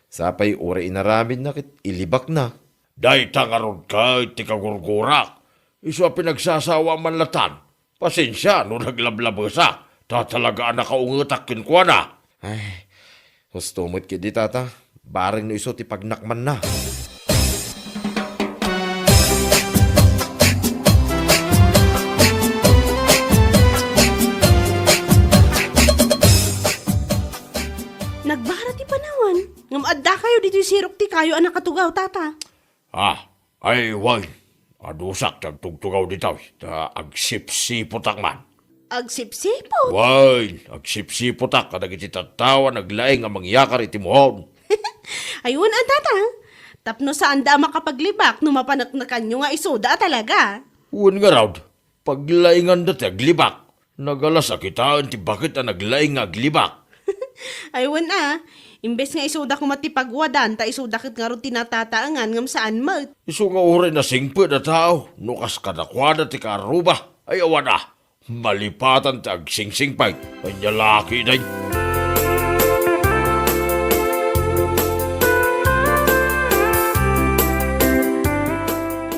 Sapay uray inaramidna ket ilibakna. Dayta ngarud ket ti kagurgurak. Isu a pinagsasawa man latan. Pasensia no naglablabesa, ta talaga a nakaungetak kenkuana. Ay, husto met ketdi, tata. Bareng no isu ti pagnakmanna. Nagbara ti panawan. Ngem addakayo ditoy sirok ti kayo a nakatugaw, tata. Ah, ay, wen. Adusak ti agtugtugaw ditoy, ta agsipsipotak man. Agsipsipot? Wen, agsipsipotak kadagiti tattao a naglaing a mangyakar iti muhon. Ay, wen a, tata. Tapno saanda a makapaglibak no mapaneknekanyo nga isuda a talaga. Wen ngarud, paglainganda ti aglibak. Nagalas a kitaen ti baket a naglaing nga aglibak. Ay, wen a, imbes nga isuda koma ti pagwadan, ta isuda ket ngarud ti natataengan ngem saan met. Isu nga uray nasingpet a tao, no kas kadakuada ti kaarruba, ay awan a, malipatan ti agsingsingpet. Ania la ketdin.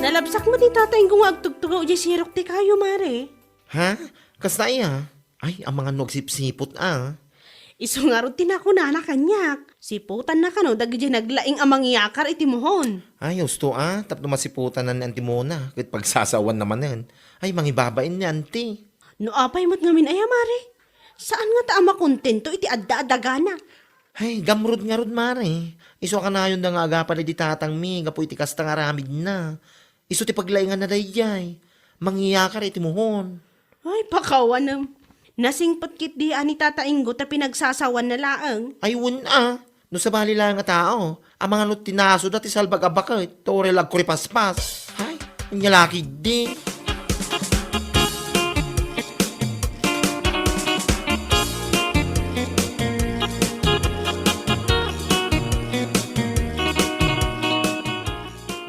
Nalabsak met ni Tata Ingo nga agtugtugaw idiay sirok ti kayo, Mare. Ha? Kasta aya? Ay, amangan no agsipsipot a. Isu ngarud ti nakunana kaniak. Siputanna kano dagiti naglaing a mangyakar iti muhon. Ay, husto a, tapno masiputanna ni Auntie Mona, ket pagsasawanna manen. Ay, mangibabain ni Auntie. No apay met ngamin aya, Mare? Saan ngata a makontento iti adda a dagana? Ay, gamrud ngarud, Mare. Isu a kanayonda nga agapa daydi tatangmi gapu iti kasta nga aramidna. Isu ti paglainganna daydiay. Mangyakar iti muhon. Ay, pakawanem. Nasingpet ketdi a ni Tata Ingo ta pinagsasawanna laeng. Ay, wen a. No sabali laeng a tao, amangan no ti nasuda ti salbag a baket, ta uray la agkuripaspas. Ay, ania la ketdi.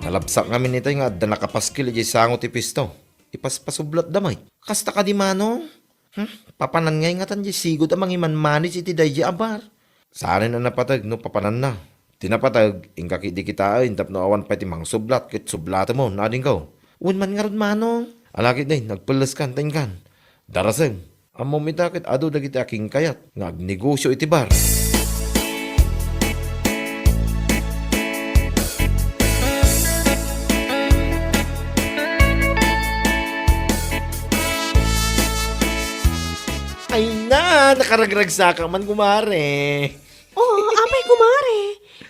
Nalabsak ngamin itay nga adda nakapaskil idiay sango ti pisto. Ipaspasublatda met. Kasta kadi, Manong? Hmm? Papanan ngay ngatan diay sigud a mangimanmanage iti daydiay a bar. Saanen a napateg no papananna. Ti napateg, inka ketdi kitaen tapno awan pay ti mangsublat ket sublatemon, adingko. Wen man ngarud, Manong. Ala ketdi, nagpelleskan ta inkan. Darasem. Ammom ita ket adu dagiti akinkayat nga agnegosio iti bar. Ah, nakaragragsaka man, kumare. Oh, apay, kumare.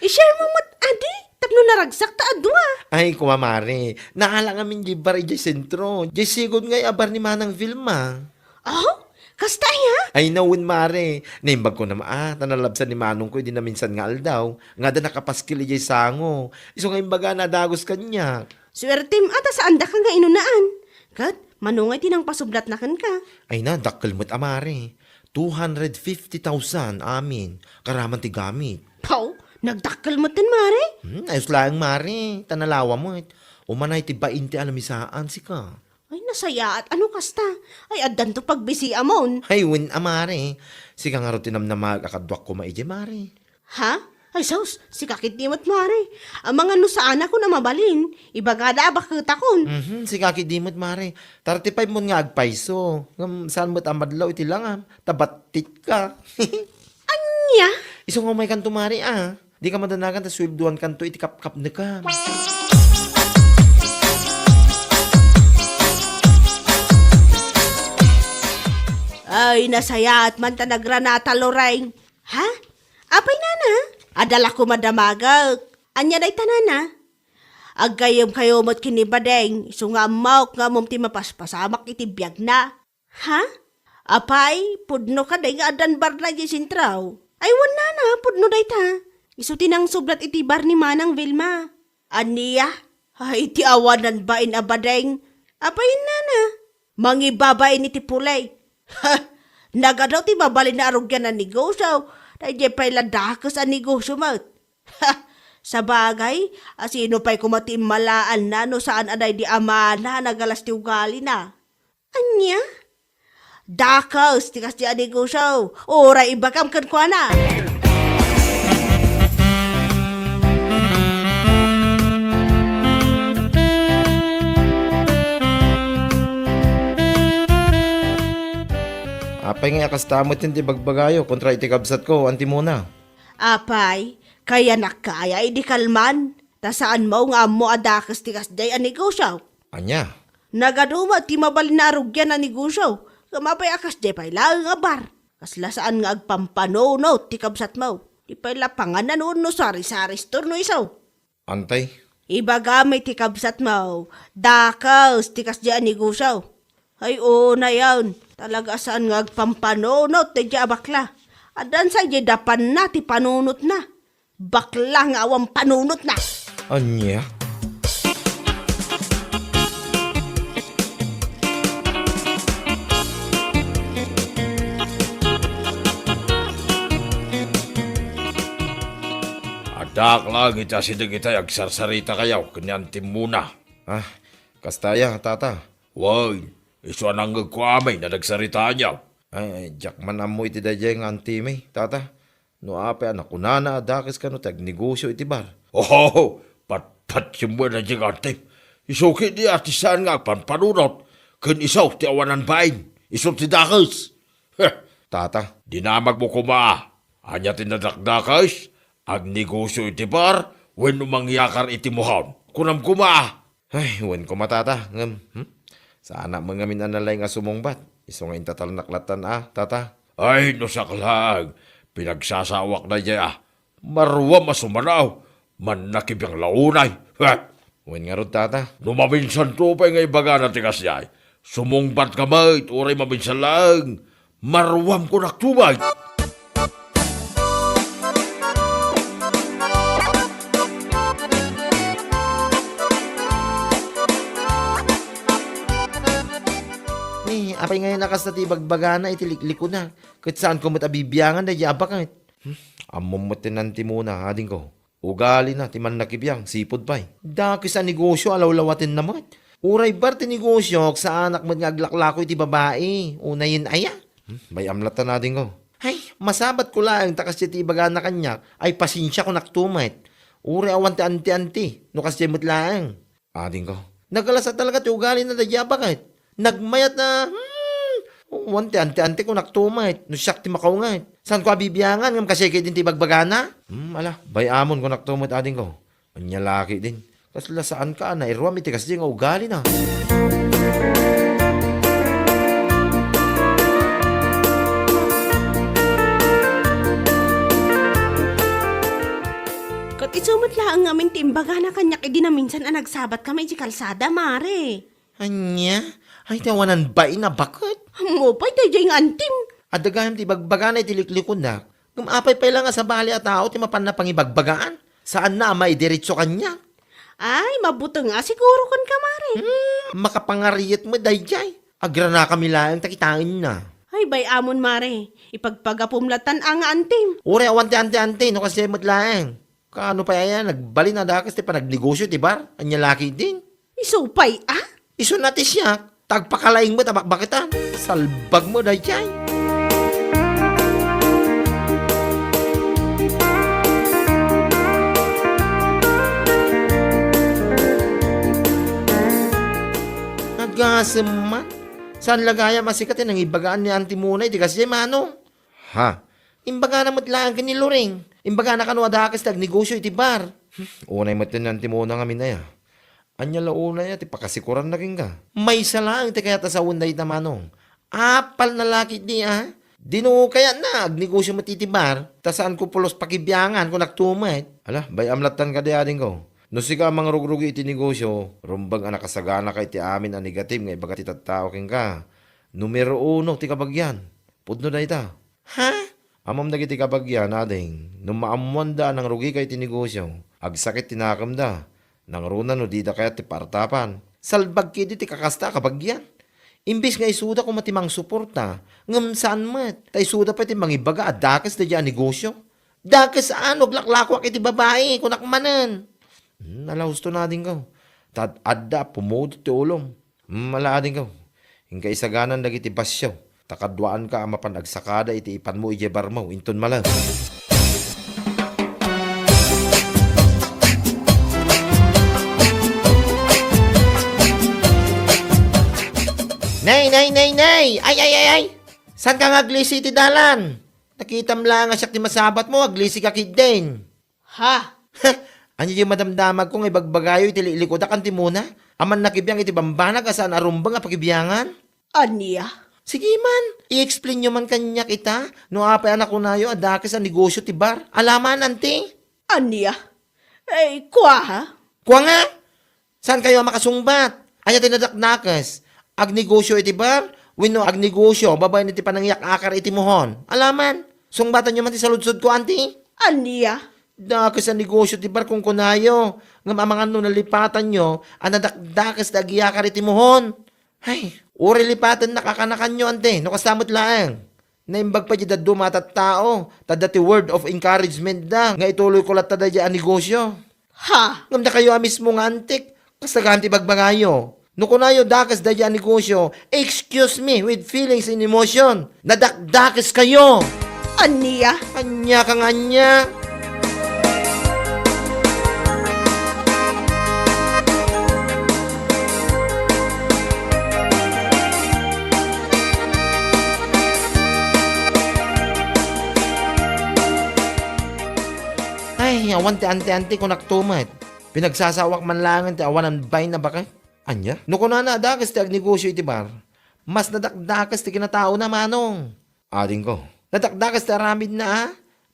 I-share mo met, adi, tapno naragsak ta a dua. Ay, kumare. Naala ngamin diay bar idiay sentro. Diay sigud ngay a bar ni Manang Vilma. Oh? Kasta aya? Ay, nawen, mare. Naimbag ko na maa, ta nalabsan ni manongko idi naminsan nga aldaw, nga adda nakapaskil idiay sango. Isu nga imbagana a dagus kaniak. Suertem a ta saandaka nga inunaan. Ket, mano ngay ti nangpasublatna kenka? Ay na, dakkel met a, mare. Two hundred fifty thousand amin. Karaman ti gamit. Paw, nagdakkel met ten, mare? Hmm, ayos laeng, mare. Ta nalawa met. Umanay ti bainte a lamisaan, sika. Ay, nasayaat a no kasta. Ay, addanto pagbisiamon. Ay, wen a, mare. Sika ngarud ti namnamaek a kaduak koma idiay, mare. Ha? Ay, sus, sika ketdi met, mare. Amangan no saanakon a mabalin, ibagada a baketakon. Mhm, sika ketdi met, mare. Thirty-five mon nga agpayso. Ngem saan met a madlaw iti langam, ta battitka. Ania? Isu nga umaykanto, mare, a. Dika madanagan ta sueldoankanto iti kapkapnekam. Ay, nasayaat man ta nagranata, Loreng. Ha? Apay, nana? Adda la koma damagek. Ania dayta, nana? Aggayyemkayo met ken ni Badeng, isu nga ammok nga ammom ti mapaspasamak iti biagna. Ha? Apay, pudno kadi nga addan barna idiay sentro? Ay, wen, nana, pudno dayta. Isu ti nangsublat iti bar ni Manang Vilma. Ania? Ay, ti awanan bain a Badeng. Apay, nana? Mangibabain iti pulay. Ha! Nagadu ti mabalin a arugian a negosio. Daydiay pay la dakes a negosio met. Ha! Sabagay, a sino pay koma ti immalaanna no saan a daydi amana a nagalas ti ugalina? Ania? Dakes ti kasdi a negosio. Uray ibagam kenkuana. Apay ngay a kasta met ti ibagbagayo kontra iti kabsatko, Anti Mona? Apay, kayanak kaya idi kalman, ta saanmo nga ammo a dakes ti kasdiay a negosio. Ania? Nagadu met ti mabalin a arugian a negosio, ngem apay a kasdiay pay laeng a bar? Kasla saan nga agpampanunot ti kabsatmo. Di pay la panganan wenno sari-sari store no isu. Antay? Ibagam iti kabsatmo, dakes ti kasdiay a negosio. Ay, unayen, talaga a saan nga agpampanunot daydiay a bakla. Addan sa idiay dapanna ti panunotna. Bakla nga awan panunotna. Ania? Addaak laeng iti asideg itay agsarsarita kayo ken ni Anti Mona. Ah, kasta aya, tata? Wen, isu a nangngegko amin a nagsaritaanyo. Ay, ay, diak man ammo iti daydiay nga antimi, tata. No apay a nakunana a dakes kano ti agnegosio iti bar. Oho, patpatiem met daydiay nga antim. Isu ketdi a ti saan nga agpampanunot ken isu ti awanan bain. Isu ti dakes. Heh. Tata, dinamagmo koma. Ania ti nadakdakes? Agnegosio iti bar wenno mangyakar iti muhon? Kunam koma. Ay, wen koma, tata, ngem, hmm? Saanak met ngamin a nalaing a sumungbat. Isu nga intatalnak lattan a, tata. Ay, no siak laeng, pinagsasawak daydiay a. Maruam a sumanaw, mannakibiang la unay. Ha? Wen ngarud, tata. No maminsanto pay nga ibagana ti kasdiay, sumungbatka met, uray maminsan laeng. Maruam konakto met. Ni, apay ngayon a kasta ti ibagbagana iti liklikuna, ket saanko met a bibiangan daydiay a baket. Hmm? Ammom met ti nantimona, adingko. Ugalina ti mannakibiang, sipud pay. Dakes a negosio a lawlawatenna met. Uray bar ti negosiok, saanak met nga aglaklako iti babai. Unayen aya? Hmm, bay-am latta, adingko. Ay, masabatko laeng ta kasdiay ti ibagana kaniak, ay pasensiakonakto met. Uray awan ti anti-anti, no kasdiay met laeng. Adingko. Nagalas a talaga ti ugalina daydiay a baket. Nagmayat a, hmm, wen ti anti-anti konakto met, no siak ti makaunget. Saanko a bibiangan ngem kasdiay ketdin ti ibagbagana? Hmm, ala, bay-amon konakto met, adingko. Ania la ketdin. Kasla saanka a nairuam iti kasdiay nga ugalina. Ti imbagana kaniak idi naminsan a nagsabatkami iti kalsada, Mare. Ania? Ay, ti awanan bain a baket. Mapay, daydiay nga antim. Adda gayam ti ibagbagana iti liklikunak. Ngem apay pay la nga sabali a tao ti mapanna pangibagbagaan? Saanna a maidiretso kaniak? Ay, mabuteng a siguro kenka, Mare. Hmm, makapangariet met daydiay. Agranakami laeng ta kitaenna. Ay, bay-amon, Mare. Ipagpagapum latan a nga antim. Uray awan ti anti-anti, no kasdiay met laeng. Kaano pay aya, nagbalin a dakes ti panagnegosio ti bar? Ania la ketdin? Isu pay, a? Isu na ti siak, ta agpakalaing met a bakbaketan. Salbag met daydiay. Agasem man. Saan la gayam a sika ti nangibagaan ni Auntie Mona iti kasdiay, Manong? Ha? Imbagana met laeng ken ni Loring. Imbagana kano a dakes ti agnegosio iti bar. Hmm, unay met ni Auntie Mona ngamin aya. Ania la unay a ti pakasikuranna kenka? Maysa laeng ti kayat a sawen dayta, Manong. Apalna la ketdi, a? Dino kayatna agnegosio met iti bar, ta saanko pulos pakibiangan, kunak to met. Ala, bay-am lattan kadi, adingko. No sika a mangrugrugi iti negosio, rumbeng a nakasaganaka iti amin a negative nga ibaga ti tattao kenka. Numero uno ti kabagian. Pudno dayta. Ha? Ammom dagiti kabagian, ading, no maammoanda a nangrugika iti negosio, agsakit ti nakemda. Nangruna no dida kayat ti paartapan. Salbag ketdi ti kakasta a kabagian. Imbes nga isuda koma ti mangsuporta, ngem saan met, ta isuda pay ti mangibaga a dakes daydiay a negosio. Dakes a no aglaklakoak iti babai, kunak manen. Hmm, ala, husto, adingko. Ta adda a pumudot ti ulom. Hmm, ala, adingko. Inka isaganan dagiti basio, ta kaduaanka a mapan agsakada iti ipanmo idiay barmo, inton malem. Nay, nay, nay, nay! Ay, ay, ay, ay! Saanka nga aglisi iti dalan? Nakitam laeng a siak ti masabatmo, aglisika ketdin. Ha? Ania diay madamdamagko nga ibagbagayo iti liklikudak, Auntie Mona? Amanna kibiang iti bambanag a saan a rumbeng a pakibiangan? Ania? Sige man, i-explainyo man kaniak ita no apay a nakunayo a dakes a negosio ti bar. Alaman, Auntie? Ania? Eh, kua, ha? Kua nga? Saankayo a makasungbat? Ania ti nadakdakes? Agnegosio iti bar? Wenno agnegosio babaen iti panangiyak-akar iti muhon? Alaman, sungbatanyo man ti saludsodko, Auntie. Ania? Dakes a negosio ti bar, kunkunayo. Ngem amangan no nalipatanyo a nadakdakes ti agiyakar iti muhon. Ay, uray lipatennak a kanakanyo, Auntie, no kasta met laeng. Naimbag pay diay dadduma a tattao, ta adda ti word of encouragement da nga ituloyko latta daydiay a negosio. Ha? Ngem dakayo a mismo nga antik, kasta gayam ti bagbagayo. No kunayo dakes daydiay a negosio, excuse me with feelings and emotion. Nadakdakeskayo! Ania? Ania ka nga ania? Ay, awan ti anti-anti, kunak to met. Pinagsasawak man laengen ti awanan bain a baket. Ania? No kunana a dakes ti agnegosio iti bar, mas nadakdakes ti kinataona, Manong. Adingko. Nadakdakes ti aramidna, a?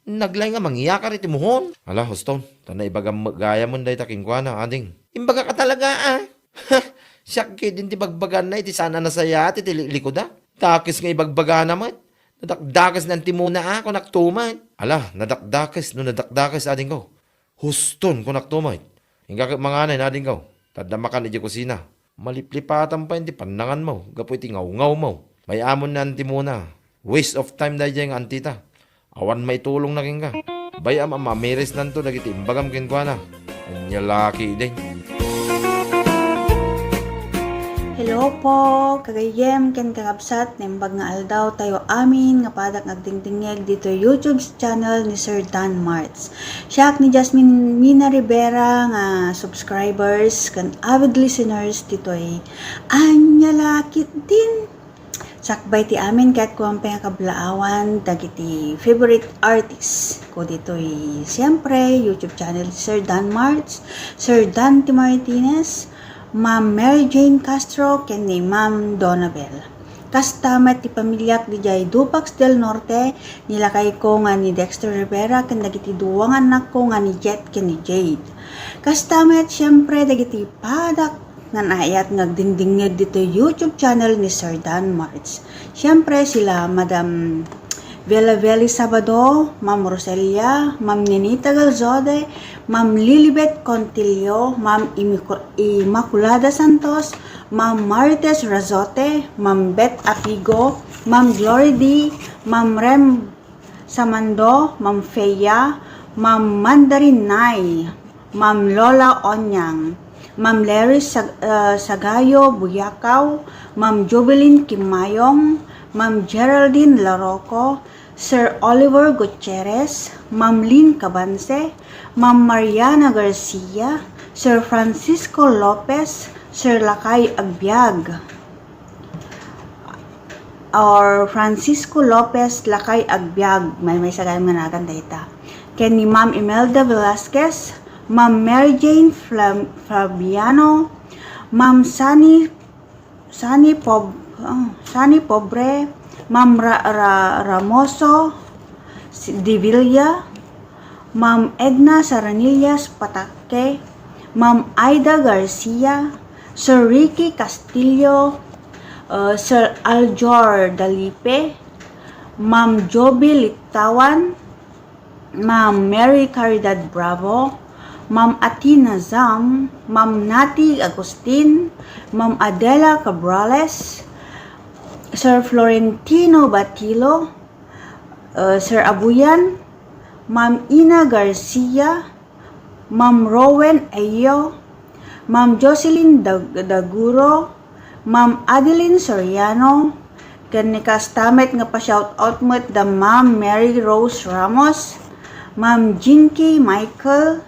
Naglay nga mangiyakar iti muhon. Ala, huston, ta naibagam met gayamen dayta kenkuana, ading. Imbagaka talaga, a? Siak ketdin ti bagbaganna iti saan a nasayaat iti liklikuda. Dakes nga ibagbagana met. Nadakdakes ni Auntie Mona, a, kunak to met. Ala, nadakdakes no nadakdakes, adingko. Huston, kunak to met. Inka ket manganay, adingko. Ta adda makan idiay kusina. Maliplipatan pay ti pannanganmo gapu iti ngawngawmo. Bay-amon ni Auntie Mona. Waste of time daydiay nga antita. Awan maitulongna kenka. Bay-am a mamirisnanto dagiti imbagam kenkuana. Ania la ketdin. Hello po, kagayyem ken kakabsat, naimbag nga aldaw tayo amin nga padak nga agdingdingngeg ditoy YouTube channel ni Sir Dan Marts. Siak ni Jasmine Mina Rivera nga subscribers ken avid listeners ditoy Ania la ketdin. Sakbay ti amin ket kuan pay nga kablaawan dagiti favorite artist ko ditoy, siyempre, YouTube channel ni Sir Dan Marts, Sir Dante Martinez, Ma'am Mary Jane Castro, ken ni Ma'am Donabel. Kasta met ti pamiliak didiay Dupax del Norte, ni lakayko nga ni Dexter Rivera ken dagiti dua nga annakko nga ni Jet ken ni Jade. Kasta met, siyempre, dagiti padak nga naayat nga agdingdingngeg ditoy YouTube channel ni Sir Dan Marts. Siyempre, sila Madam Vela Veli Sabado, Ma'am Roselia, Ma'am Ninita Galzode, Ma'am Lilibet Contillo, Ma'am Imico-, Immaculada Santos, Ma'am Marites Razote, Ma'am Beth Apigo, Ma'am Glory D, Ma'am Rem Samando, Ma'am Feya, Ma'am Mandarin Nay, Ma'am Lola Onyang, Ma'am Larry Sag-, ah, Sagayo Buyakaw, Ma'am Jubilin Kimayong, Ma'am Geraldine Laroco, Sir Oliver Gutierrez, Ma'am Lynn Cabanse, Ma'am Mariana Garcia, Sir Francisco Lopez, Sir Lakay Agbiag, or Francisco Lopez Lakay Agbiag, maymaysa gayam nga nagan dayta. Ken ni Ma'am Imelda Velasquez, Ma'am Mary Jane Flam-, Fabiano, Ma'am Sunny, Sunny Pob-, ah, Sunny Pobre, Ma'am Ra-, Ra-, Ramoso, si-, Divilla, Ma'am Edna Saranillas Pataque, Ma'am Aida Garcia, Sir Ricky Castillo, uh, Sir Aljor Dalipe, Ma'am Joby Littawan, Ma'am Mary Caridad Bravo, Ma'am Athena Zam, Ma'am Nati Agustin, Ma'am Adela Cabrales, Sir Florentino Batilo, uh, Sir Abuyan, Ma'am Ina Garcia, Ma'am Rowen Ayo, Ma'am Jocelyn Dag-, Daguro, Ma'am Adeline Soriano, ken ni kasta met nga pa-shout out met da Ma'am Mary Rose Ramos, Ma'am Jinky Michael,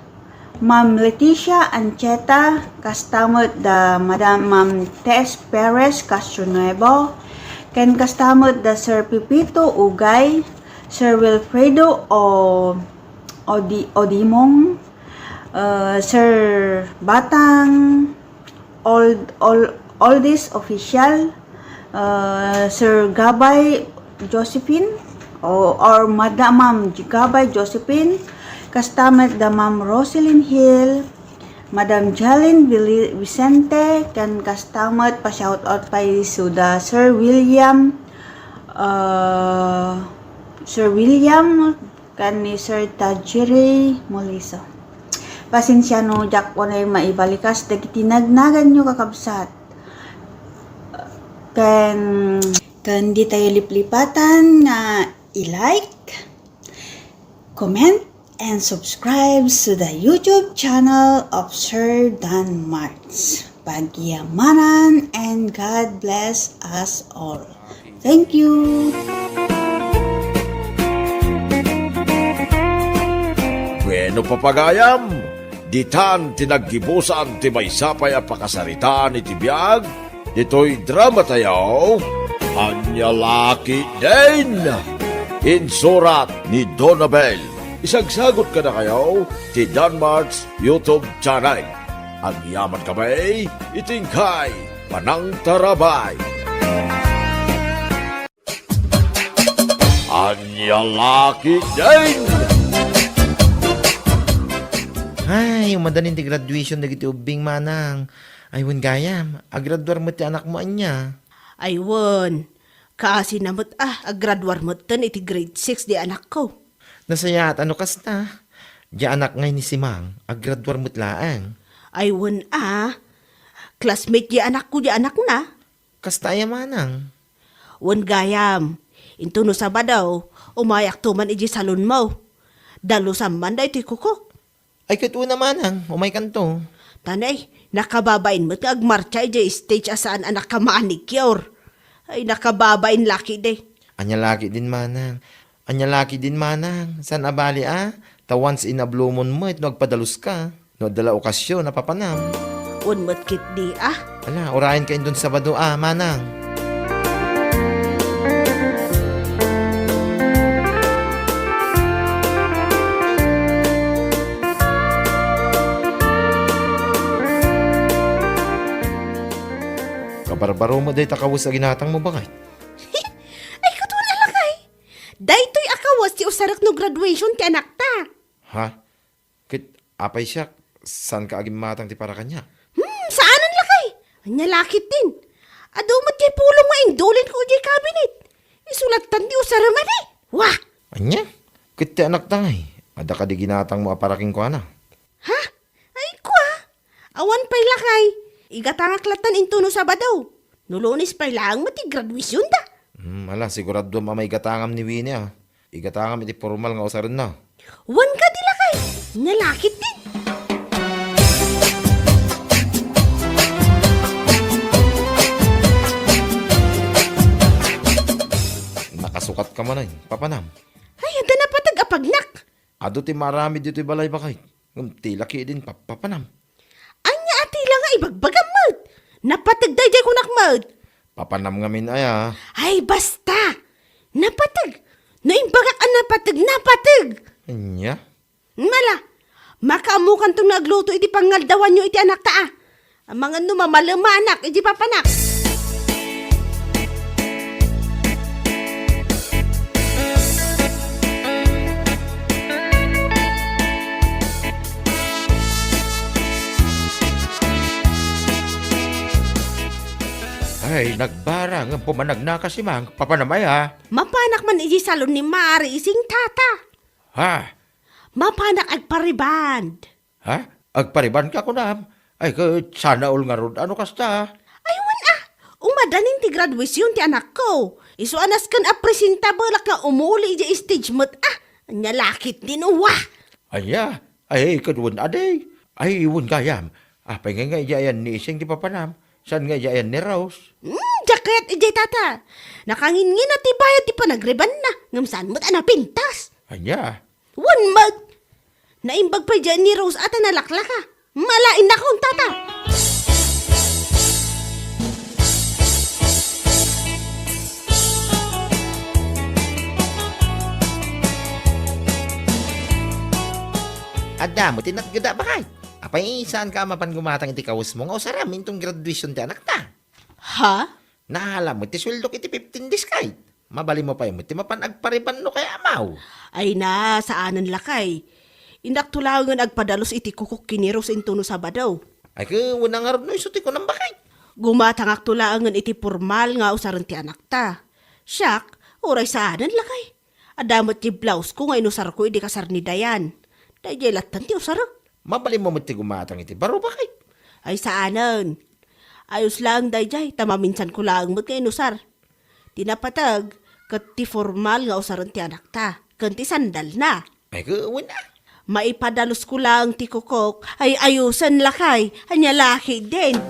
Ma'am Leticia Ancheta, kasta met da Madam Ma'am Tess Perez Castronuevo, ken kasta met da Sir Pepito Ugay, Sir Wilfredo O-, Odi-, Odimong, uh, Sir Batang, Old, Old, Oldest Official, uh, Sir Gabay Josephine, o, or Madam Ma'am Gabay Josephine, kasta met da Ma'am Roselyn Hill, Madam Jalen Vili-, Vicente, ken kasta met pa-shout out pay isu da Sir William, uh, Sir William, ken ni Sir Tajiri Moliso. Pasensia no diak unay maibalikas dagiti nagnaganyo, kakabsat. Ken, ken di tayo liplipatan nga i-like, comment, and subscribe to the YouTube channel of Sir Dan Marts. Pagyamanan and God bless us all. Thank you. Bueno, papagayam, ditan ti naggibusan ti maysa pay a pakasaritaan iti biag ditoy drama tayo, Ania La Ketdin. Insurat ni Donabel. Isagsagut kadakayo ti Danmart's YouTube channel. Agyaman kami iti inkay panangtarabay. Ania La Ketdin. Ay, umadanin ti graduation dagiti ubbing, manang. Ay, wen gayam, agraduar met ti anakmo ania? Ay, wen. Kaasina met a, agraduar metten iti grade six di anakko. Nasayaat a no kasta. Di anak ngay ni Simang, agraduar met laeng. Ay, wen a. Classmate di anakko di anakna. Kasta aya manang? Wen gayam, intono Sabado, umayakto man iti salonmo. Dalusam man daytoy kukok. Ay, ket una manang, umaykanto. Tanay, nakababain met nga agmarcha idiay stage a saan a naka-manicure. Ay, nakababain La Ketdin. Ania La Ketdin manang? Ania La Ketdin manang? Saan a bali a? Ta once in a blue moon met no agpadaluska. No adda la okasyon a papanam. Wen met ketdi a. Ala, urayenka inton Sabado a, manang. Kabarbaro met dayta kawes a ginatangmo, baket. Daytoy a kawes ti usarek no graduation ti anakta. Ha? Ket apay siak, saanka agimmatang ti para kaniak? Hmm, saanen lakay. Ania la ketdin? Adu met diay pulong nga indulinko idiay cabinet. Isu lattan ti usarem a di. Wah! Ania? Ket ti anakta ngay, adda kadi ginatangmo a para kenkuana? Ha? Ay, kua? Awan pay lakay. Igatangak lattan intono Sabado. No Lunes pay laeng met ti graduationda. Hmm, ala, siguraduam a maigatangam ni Winnie, a. Igatangam iti pormal nga usarenna. Wen kadi lakay. Ania la ketdin? Nakasukatka manen, papanam. Ay, adda napateg a pagnak. Adu ti maaramid ditoy balay, baket. Ngem ti laki din papapanam. Ania a tila nga ibagbagam met? Napateg daydiay kunak met. Papanam ngamin aya. Ay, basta! Napateg! No imbagak a napateg, napateg! Ania? Mala, makaammokanton nga agluto iti pangaldawanyo iti anakta a. Amangan no mamalemanak iti papanak. Ay, nagbara ngem pumanagna ka, Simang, papanam aya? Mapanak man iti salon ni Mari Ising, Tata. Ha? Mapanak agpariband. Ha? Agparibanka kunam? Ay, ket sana all ngarud a no kasta. Ay, wen a. Umadanin ti graduation ti anakko. Isu a nasken a presentablek nga umuli idiay stage met a. Ania la ketdin, uwa. Ania? Ay, ket wen a di. Ay, wen gayam. Apay ngay nga idiay ayan ni Ising ti papanam? Saan nga idiay ayan ni Rose? Hmm, diak kayat idiay, Tata. Nakanginnginna ti bayad ti panagribanna, ngem saan met a napintas. Ania? Wen met! Naimbag pay diay ni Rose a ta nalaklaka. Mala, innakon, Tata! Adda met ti natgeda, baket. Apay, saanka a mapan gumatang iti kawesmo nga usarem inton graduation ti anakta? Ha? Naala met ti sueldok iti fifteen days, kayat. Mabalinmo pay met ti mapan agpariban no kayatmo. Ay na, saanen lakay. Innakto laengen agpadalus iti kukok ken ni Rose intono Sabado. Ay, ket wen a ngarud no isu ti kunam, baket. Gumatangakto laengen iti pormal nga usaren ti anakta. Siak, uray saanen lakay. Adda met ti blausko nga inusarko idi kasar ni Dayan. Daydiay lattan ti usarek. Mabalinmo met ti gumatang iti baro, baket. Ay, saanen. Ayos laeng daydiay, ta maminsanko laeng met nga inusar. Ti napateg, ket ti formal nga usaren ti anakta, ken ti sandalna. Ay, ket wen a. Maipadalusko laeng ti kukok, ay ayosen lakay, ania la ketdin.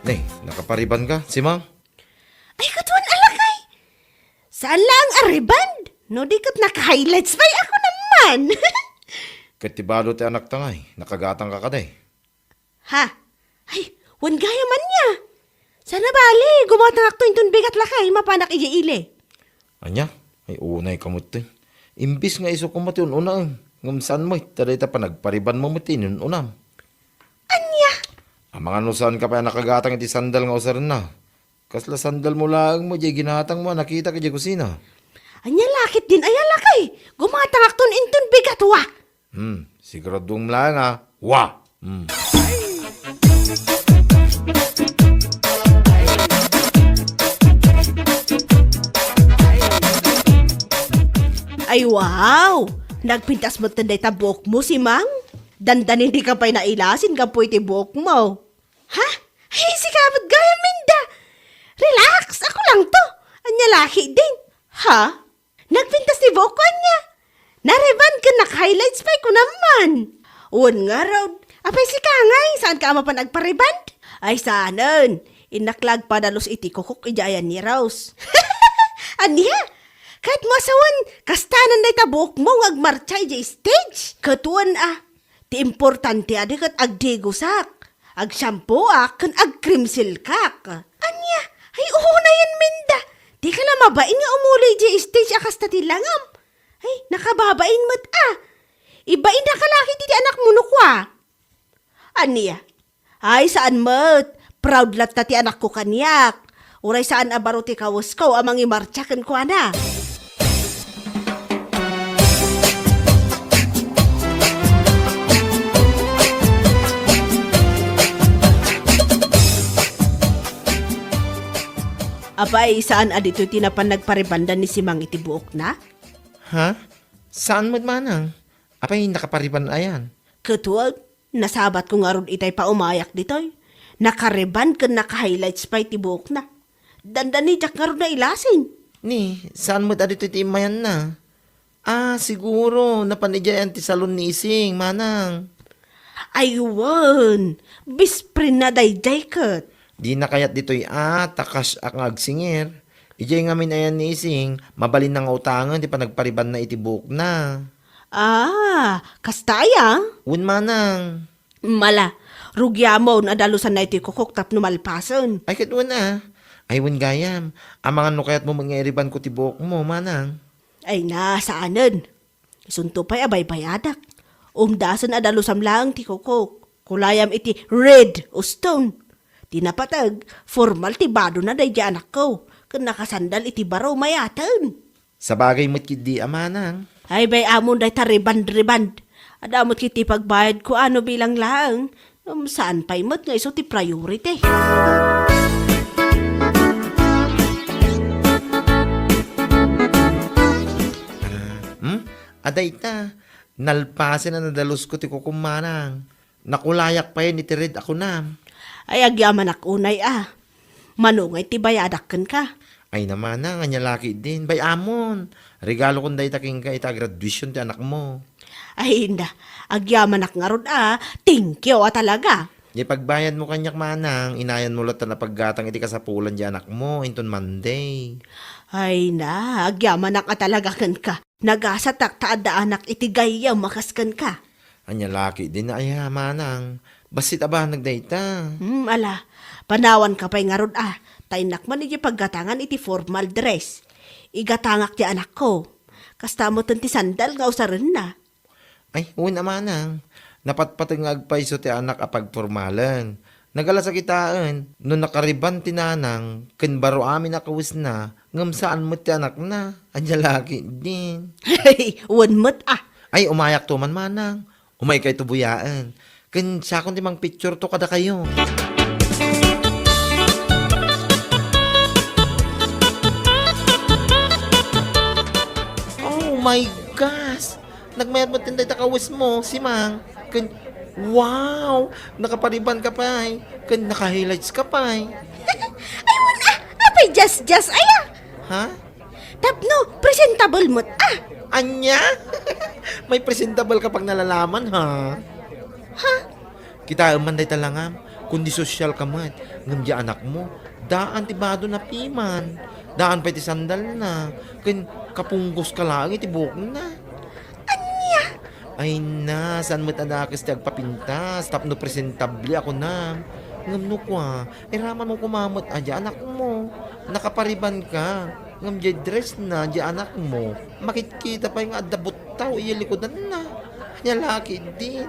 Ne, nakaparibanka, Simang? Ay, ket wen a lakay. Saan laeng a rebond? No di ket naka-highlights pay a kunam man. Ket ti balo ti anakta ngay, nakagatangka kadi? Ha? Ay, wen gayam ania. Saan a bale, gumatangakto inton bigat lakay, mapanak idiay ili. Ania? Ay, unayka met ti. Imbes nga isu koma ti un-unaem, ngem saan met, ta dayta panagparibanmo met ti inun-unam. Ania? Amangan no saanka pay a nakagatang iti sandal nga usarenna. Kasla sandalmo laeng met diay ginatangmo a nakitak idiay kusina. Ania la ketdin aya lakay? Gumatangakton inton bigat, wa. Hmm, siguraduem laeng a, wa. Hmm. Ay, wow! Nagpintas metten dayta buokmo, Simang. Dandanin dika pay nailasin gapu iti buokmo. Ha? Ay, sika met gayam, Minda. Relax, ako lang to. Ania la ketdin? Ha? Nagpintas ti buokko ania? Narebond ken naka-highlights pay kunam man. Wen ngarud, apay sika ngay, saanka a mapan agparebond? Ay, saanen. Innak la agpadalus iti kukok idiay ayan ni Rose. Ania? Kayatmo a sawen, kastanan dayta buokmo nga agmartsa idiay stage? Ket wen a, ti importante a di ket agdigosak, agsiampoak, ken agkrimsilkak. Ania? Ay, unayen, Minda. Dika la mabain nga umuli idiay stage a kasta ti langam. Ay, nakababain met a. Ibainnaka la ketdi ti anakmo no kua. Ania? Ay, saan met. Proud latta ti anakko kaniak. Uray saan a baro ti kawesko a mangimartsa kenkuana. Apay, saan a ditoy ti napan nagparibanda ni Simang iti buokna? Ha? Saan met manang? Apay, nakapariban ayan? Ket wen, nasabatko ngarud itay paumayak ditoy. Nakariban ken naka-highlights pay ti buokna. Dandani diak ngarud nailasin. Ni, saan met a ditoy ti immayanna? Ah, siguro, napan idiay ti salon ni Ising, manang. Ay wen, bisprinna daydiay ket. Dina kayat ditoy a, ta kas-ak nga agsingir. Idiay ngamin ayan ni Ising, mabalinna nga utangen ti panagparibanna iti buokna. Ah, kasta aya? Wen manang. Mala, rugiamon a dalusanna iti kukok tapno malpasen. Ay, ket wen a. Ay, wen gayam. Amangan no kayatmo met nga iribanko ti buokmo, manang. Ay na, saanen. Isunto pay a baybayadak. Umdasen a dalusam laeng ti kukok. Kulayam iti red uston. Ti napateg, formal ti badona daydiay anakko. Ken nakasandal iti baro mayaten. Sabagay met ketdi a manang. Ay, bay-amon dayta rebond-rebond. Adda met ketdi pagbayadko a no bilang laeng. Ngem saan pay met nga isu ti priority. Ah, hmm? Adda ita, nalpasen a nadalusko ti kukom manang. Nakulayak payen iti red a kunam. Ay, agyamanak unay a. Mano ngay ti bayadak kenka? Ay na manang, ania la ketdin. Bay-amon. Regalokon dayta kenka ita graduation ti anakmo. Ay, inda. Agyamanak ngarud a. Thank you a talaga. Ipagbayadmo kaniak manang, inayanmo latta a paggatang iti kasapulan ti anakmo inton Monday. Ay na, agyamanak a talaga kenka. Nagasatak ta adda anak iti gayyem a kas kenka. Ania la ketdin aya, manang? Bassit a banag dayta. Hmm, ala, panawanka pay ngarud a. Ta innak man iti paggatangan iti formal dress. Igatangak ti anakko. Kasta metten ti sandal nga usarenna. Ay, wen a manang. Napatpateg nga agpayso ti anak a pagformalen. Nagalas a kitaen, no nakariban ti nanang ken baro amin a kawesna, ngem saan met ti anakna. Ania la ketdin. Wen met a. Ay, umayakto man manang. Umaykayto buyaen. Ken siakon ti mangpictureto kadakayo. Oh my gosh! Nagmayat met dayta kawesmo, Simang. Ken, wow! Nakapariban ka pay. Ken naka-highlights ka pay. Ay, wen a! Apay, just, just, aya! Ha? Tapno, presentable met a. Ania? May presentable ka pag nalalaman, ha? Ha? Kitaem man dayta langam, kundi sosyal ka met, ngem di anakmo, daan ti badona piman. Daan pay ti sandalna, ken kapunggos ka laeng iti buokna. Ania? Ay na, saan met a nakes ti agpapintas, tapno presentable a kunam. Ngem no kua, iramanmo koma met a di anakmo. Nakapariban ka, ngem di dressna di anakmo. Makitkita pay nga adda buttaw iya likudanna. Ania la ketdin.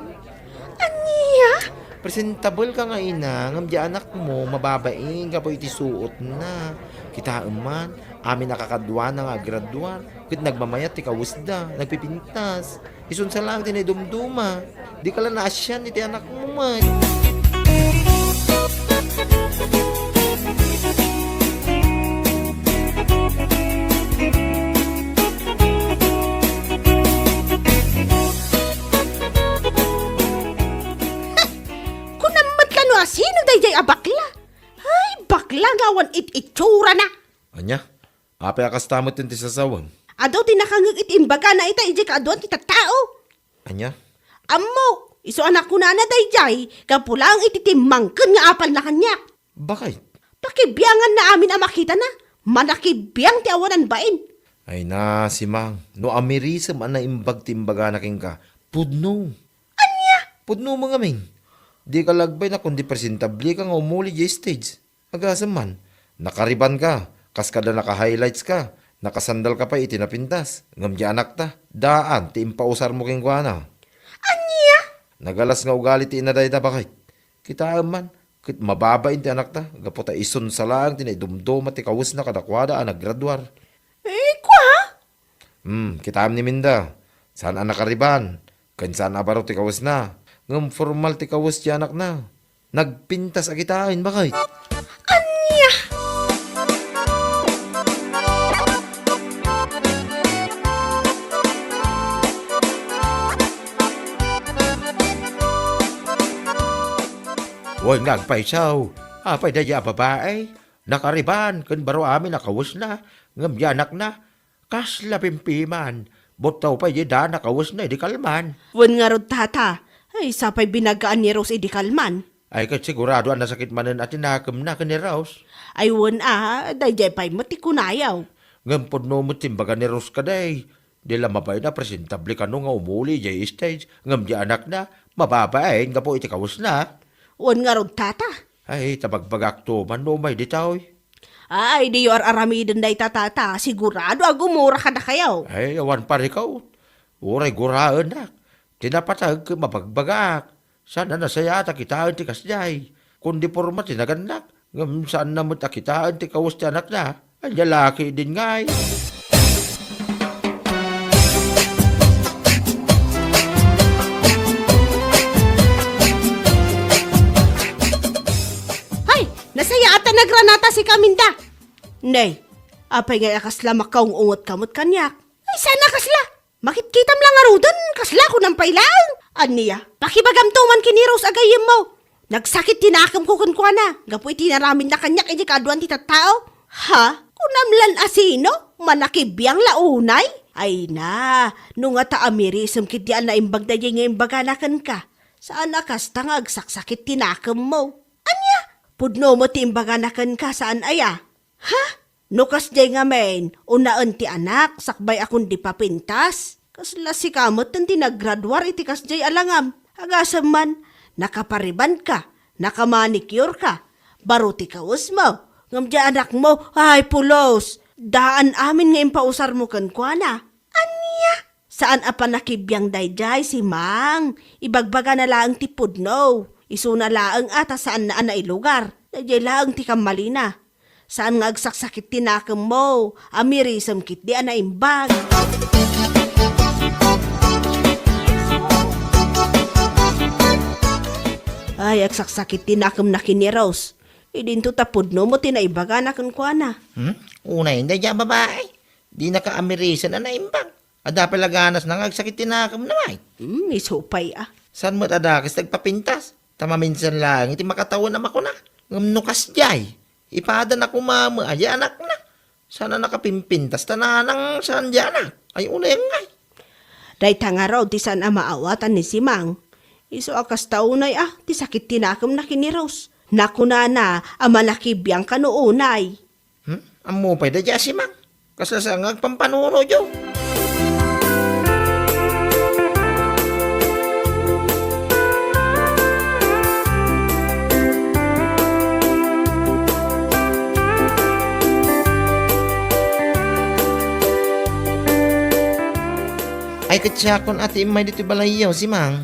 Ania? Presentable ka nga ina, ngem di anakmo, mababain gapu iti suotna. Kitaem man, amin a kakaduana nga aggraduar, ket nagmamayat ti kawesda, nagpipintas. Isun sa laeng ti naidumduma. Di ka la naasian iti anakmo met. Kunam met la no asino daydiay a bakla. Ay, bakla nga awan it-itsurana. Ania? Apay a kasta met ti sasawem? Adu ti nakangngeg iti imbagana ita idiay kaaduan ti tattao. Ania? Ammok, isu a nakunana daydiay, gapu laeng iti timmangken nga apalna kaniak. Bakit? Pakibianganna amin a makitana, manakibiang ti awanan bain. Ay na, Simang, no amirisem a naimbag ti imbagana kenka, pudno. Ania? Pudno mo ngamin. Di ka lagbay na kundi presentable ka nga umuli di stage. Agasem man, nakariban ka, kas kada naka-highlights ka, nakasandal ka pay iti napintas, ngem di anakta, daan ti impausarmo kenkuana. Ania? Nagalas nga ugali ti ina dayta, baket. Kitaem man, ket mababain ti anakta, gapu ta isunsa laeng ti naidumduma ti kawesna kadakuada a naggraduar. Eh, kua? Hmm, kitaem ni Minda. Saan a nakariban, ken saan a baro ti kawesna. Ngem formal ti kawes ti anakna. Nagpintas a kitaen, bakit? Ania? Wen nga agpayso, apay daydi a babai? Nakariban ken baro amin a kawesna, ngem di anakna, kasla pimpiman. Buttaw pay di daan a kawesna idi kalman. Wen ngarud, tata, ay, sapay binagaan ni Rose idi kalman. Ay, ket sigurado a nasakit manen a tinakemna ken ni Rose. Ay, wen a, daydiay pay met ti kunayo. Ngem pudno met ti imbaga ni Rose kadi. Di la mabain a presentable kano nga umuli idiay stage, ngem di anakna, mababain gapu iti kawesna. Wen ngarud, tata. Ay, ta bagbagakto man no umay ditoy. Ay, diyo ar-aramiden dayta, tata. Sigurado a gumura kadakayo. Ay, awan parikot. Uray guraennak. Ti napateg ket mabagbagak. Saan a nasayaat a kitaen ti kasdiay. Kundi porma ti nagannak. Ngem saanna met a kitaen ti kawes ti anakna. Ania la ketdin ngay? Hay! Nasayaat a nagranata si Kaminda. Nay, apay ngay a kasla makaung-ungetka met kaniak? Ay, saan a kasla? Makitkitam la ngaruden, kasla kunam pay laeng. Ania, pakibagamto man ken ni Rose a gayyemmo. Nagsakit ti nakemko kenkuana, gapu iti inaramidna kaniak idi kaaduan ti tattao. Ha? Kunam lan a sino? Manakibiang la unay? Ay na, no ngata amirisem ketdi a naimbag daydiay nga imbagana kenka. Saan a kasta nga agsaksakit ti nakemmo. Ania? Pudno met ti imbagana kenka, saan aya? Ha? No kasdiay ngamin, unaen ti anak, sakbay a kundi papintas? Kasla sika metten ti naggraduar iti kasdiay a langam. Agasem man, nakaparibanka, nakamanicureka, baro ti kawesmo, ngem diay anakmo, ay pulos, daan amin nga impausarmo kenkuana. Ania? Saan a panakibiang daydiay, Simang. Ibagbagana laeng ti pudno. Isuna laeng a ta saanna a nailugar. Daydiay laeng ti kammalina. Saan nga agsaksakit ti nakemmo. Amirisem ketdi a naimbag. Ay, agsaksakit ti nakemna ken ni Rose. Idinto ta pudno mo ti naibagana kenkuana. Hmm? Unay, daydiay a babai. Dinaka amirisen a naimbag. Adda pay la ganasna nga agsakit ti nakemna, ay. Hmm, isu pay a. Saan met a dakes ti agpapintas? Ta maminsan laeng iti makatawen a makuna. Ngem no kasdiay, ipadana koma met a diay anakna. Saan a nakapimpintas ta nanang saan diay anak. Ay, unay ngay. Dayta ngarud ti saan a maawatan ni Simang. Isu a kasta unay a, ti sakit ti nakemna ken ni Rose. Nakunana a manakibiang kano unay. Hmm? Ammo pay daydiay a Simang. Kasla saan nga agpampanunotyo. Ay, ket siakon a ti immay ditoy balayyo, Simang.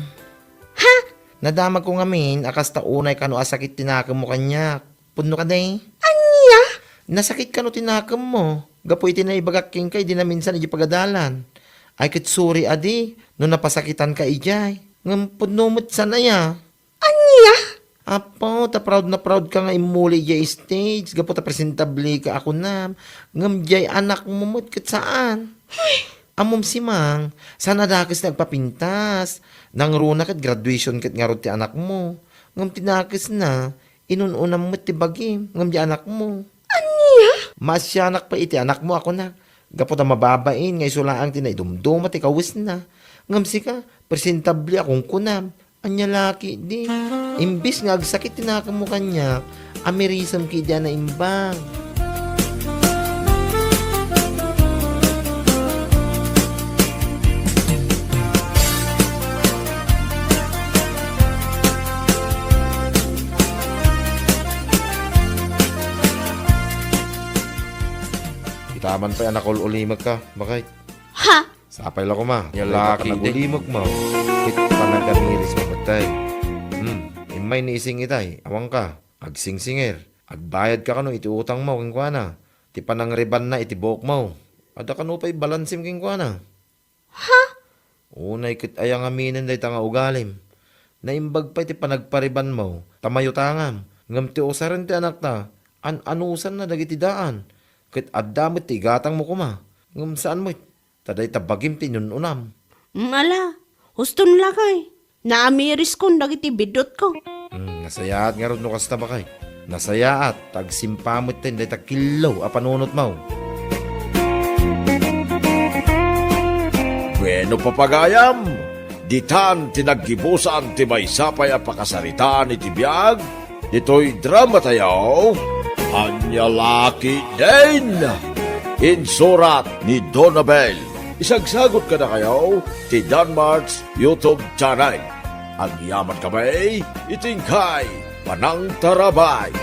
Ha? Nadamagko ngamin a kasta unay kano a sakit ti nakemmo kaniak. Pudno kadi? Ania? Nasakit kano ti nakemmo gapu iti naibagak kenka idi naminsan idiay pagadalan. Ay, ket sorry adi no napasakitanka idiay. Ngem pudno met saan aya? Ania? Apo, ta proud na proud ka nga immuli idiay stage gapu ta presentable ka a kunam. Ngem diay anakmo met ket saan. Ammom, Simang, saan a dakes ti agpapintas. Nangruna ket graduation ket ngarud ti anakmo. Ngem ti dakesna, inun-unam met ti bagim, ngem diay anakmo. Ania? Maasianak pay iti anakmo a kuna, gapu ta mababain nga isu laeng ti naidumduma ti kawesna. Ngem sika, presentable a kunkunam. Ania la ketdi? Imbes nga agsakit ti nakemmo kaniak, amirisem ketdi a naimbag. Kita man pay a nakul-ulimekka, bakit? Ha? Sapay la koma. Ania la ketdi? Panagulimekmo. Ket panagamirismo ketdi. Hmm. May ni Ising itay, awan ka, agsingsingir. Agbayad ka kano iti utangmo kenkuana. Ti panangribanna iti buokmo. Adda kano pay balansim kenkuana. Ha? Unay ket aya ngaminen dayta nga ugalim. Naimbag pay ti panagparibanmo, ta mayutangam. Ngem ti usaren ti anakta, an-anusanna dagiti daan. Ket adda met ti igatangmo koma. Ngem saan met, ta dayta bagim ti inun-unam. Ala, huston lakay. Naamiriskon dagiti biddutko. Hmm, nasayaat ngarud no kasta, bakay. Nasayaat, ta agsimpa metten dayta killo a panunotmo. Bueno, papagayam, ditan ti naggibusan ti maysa pay a pakasaritaan iti biag ditoy dramatayo, Ania La Ketdin. Insurat ni Donabel. Isagsagot kadakayo ti Danmart's YouTube channel. Agyamankami iti inkay panangtarabay.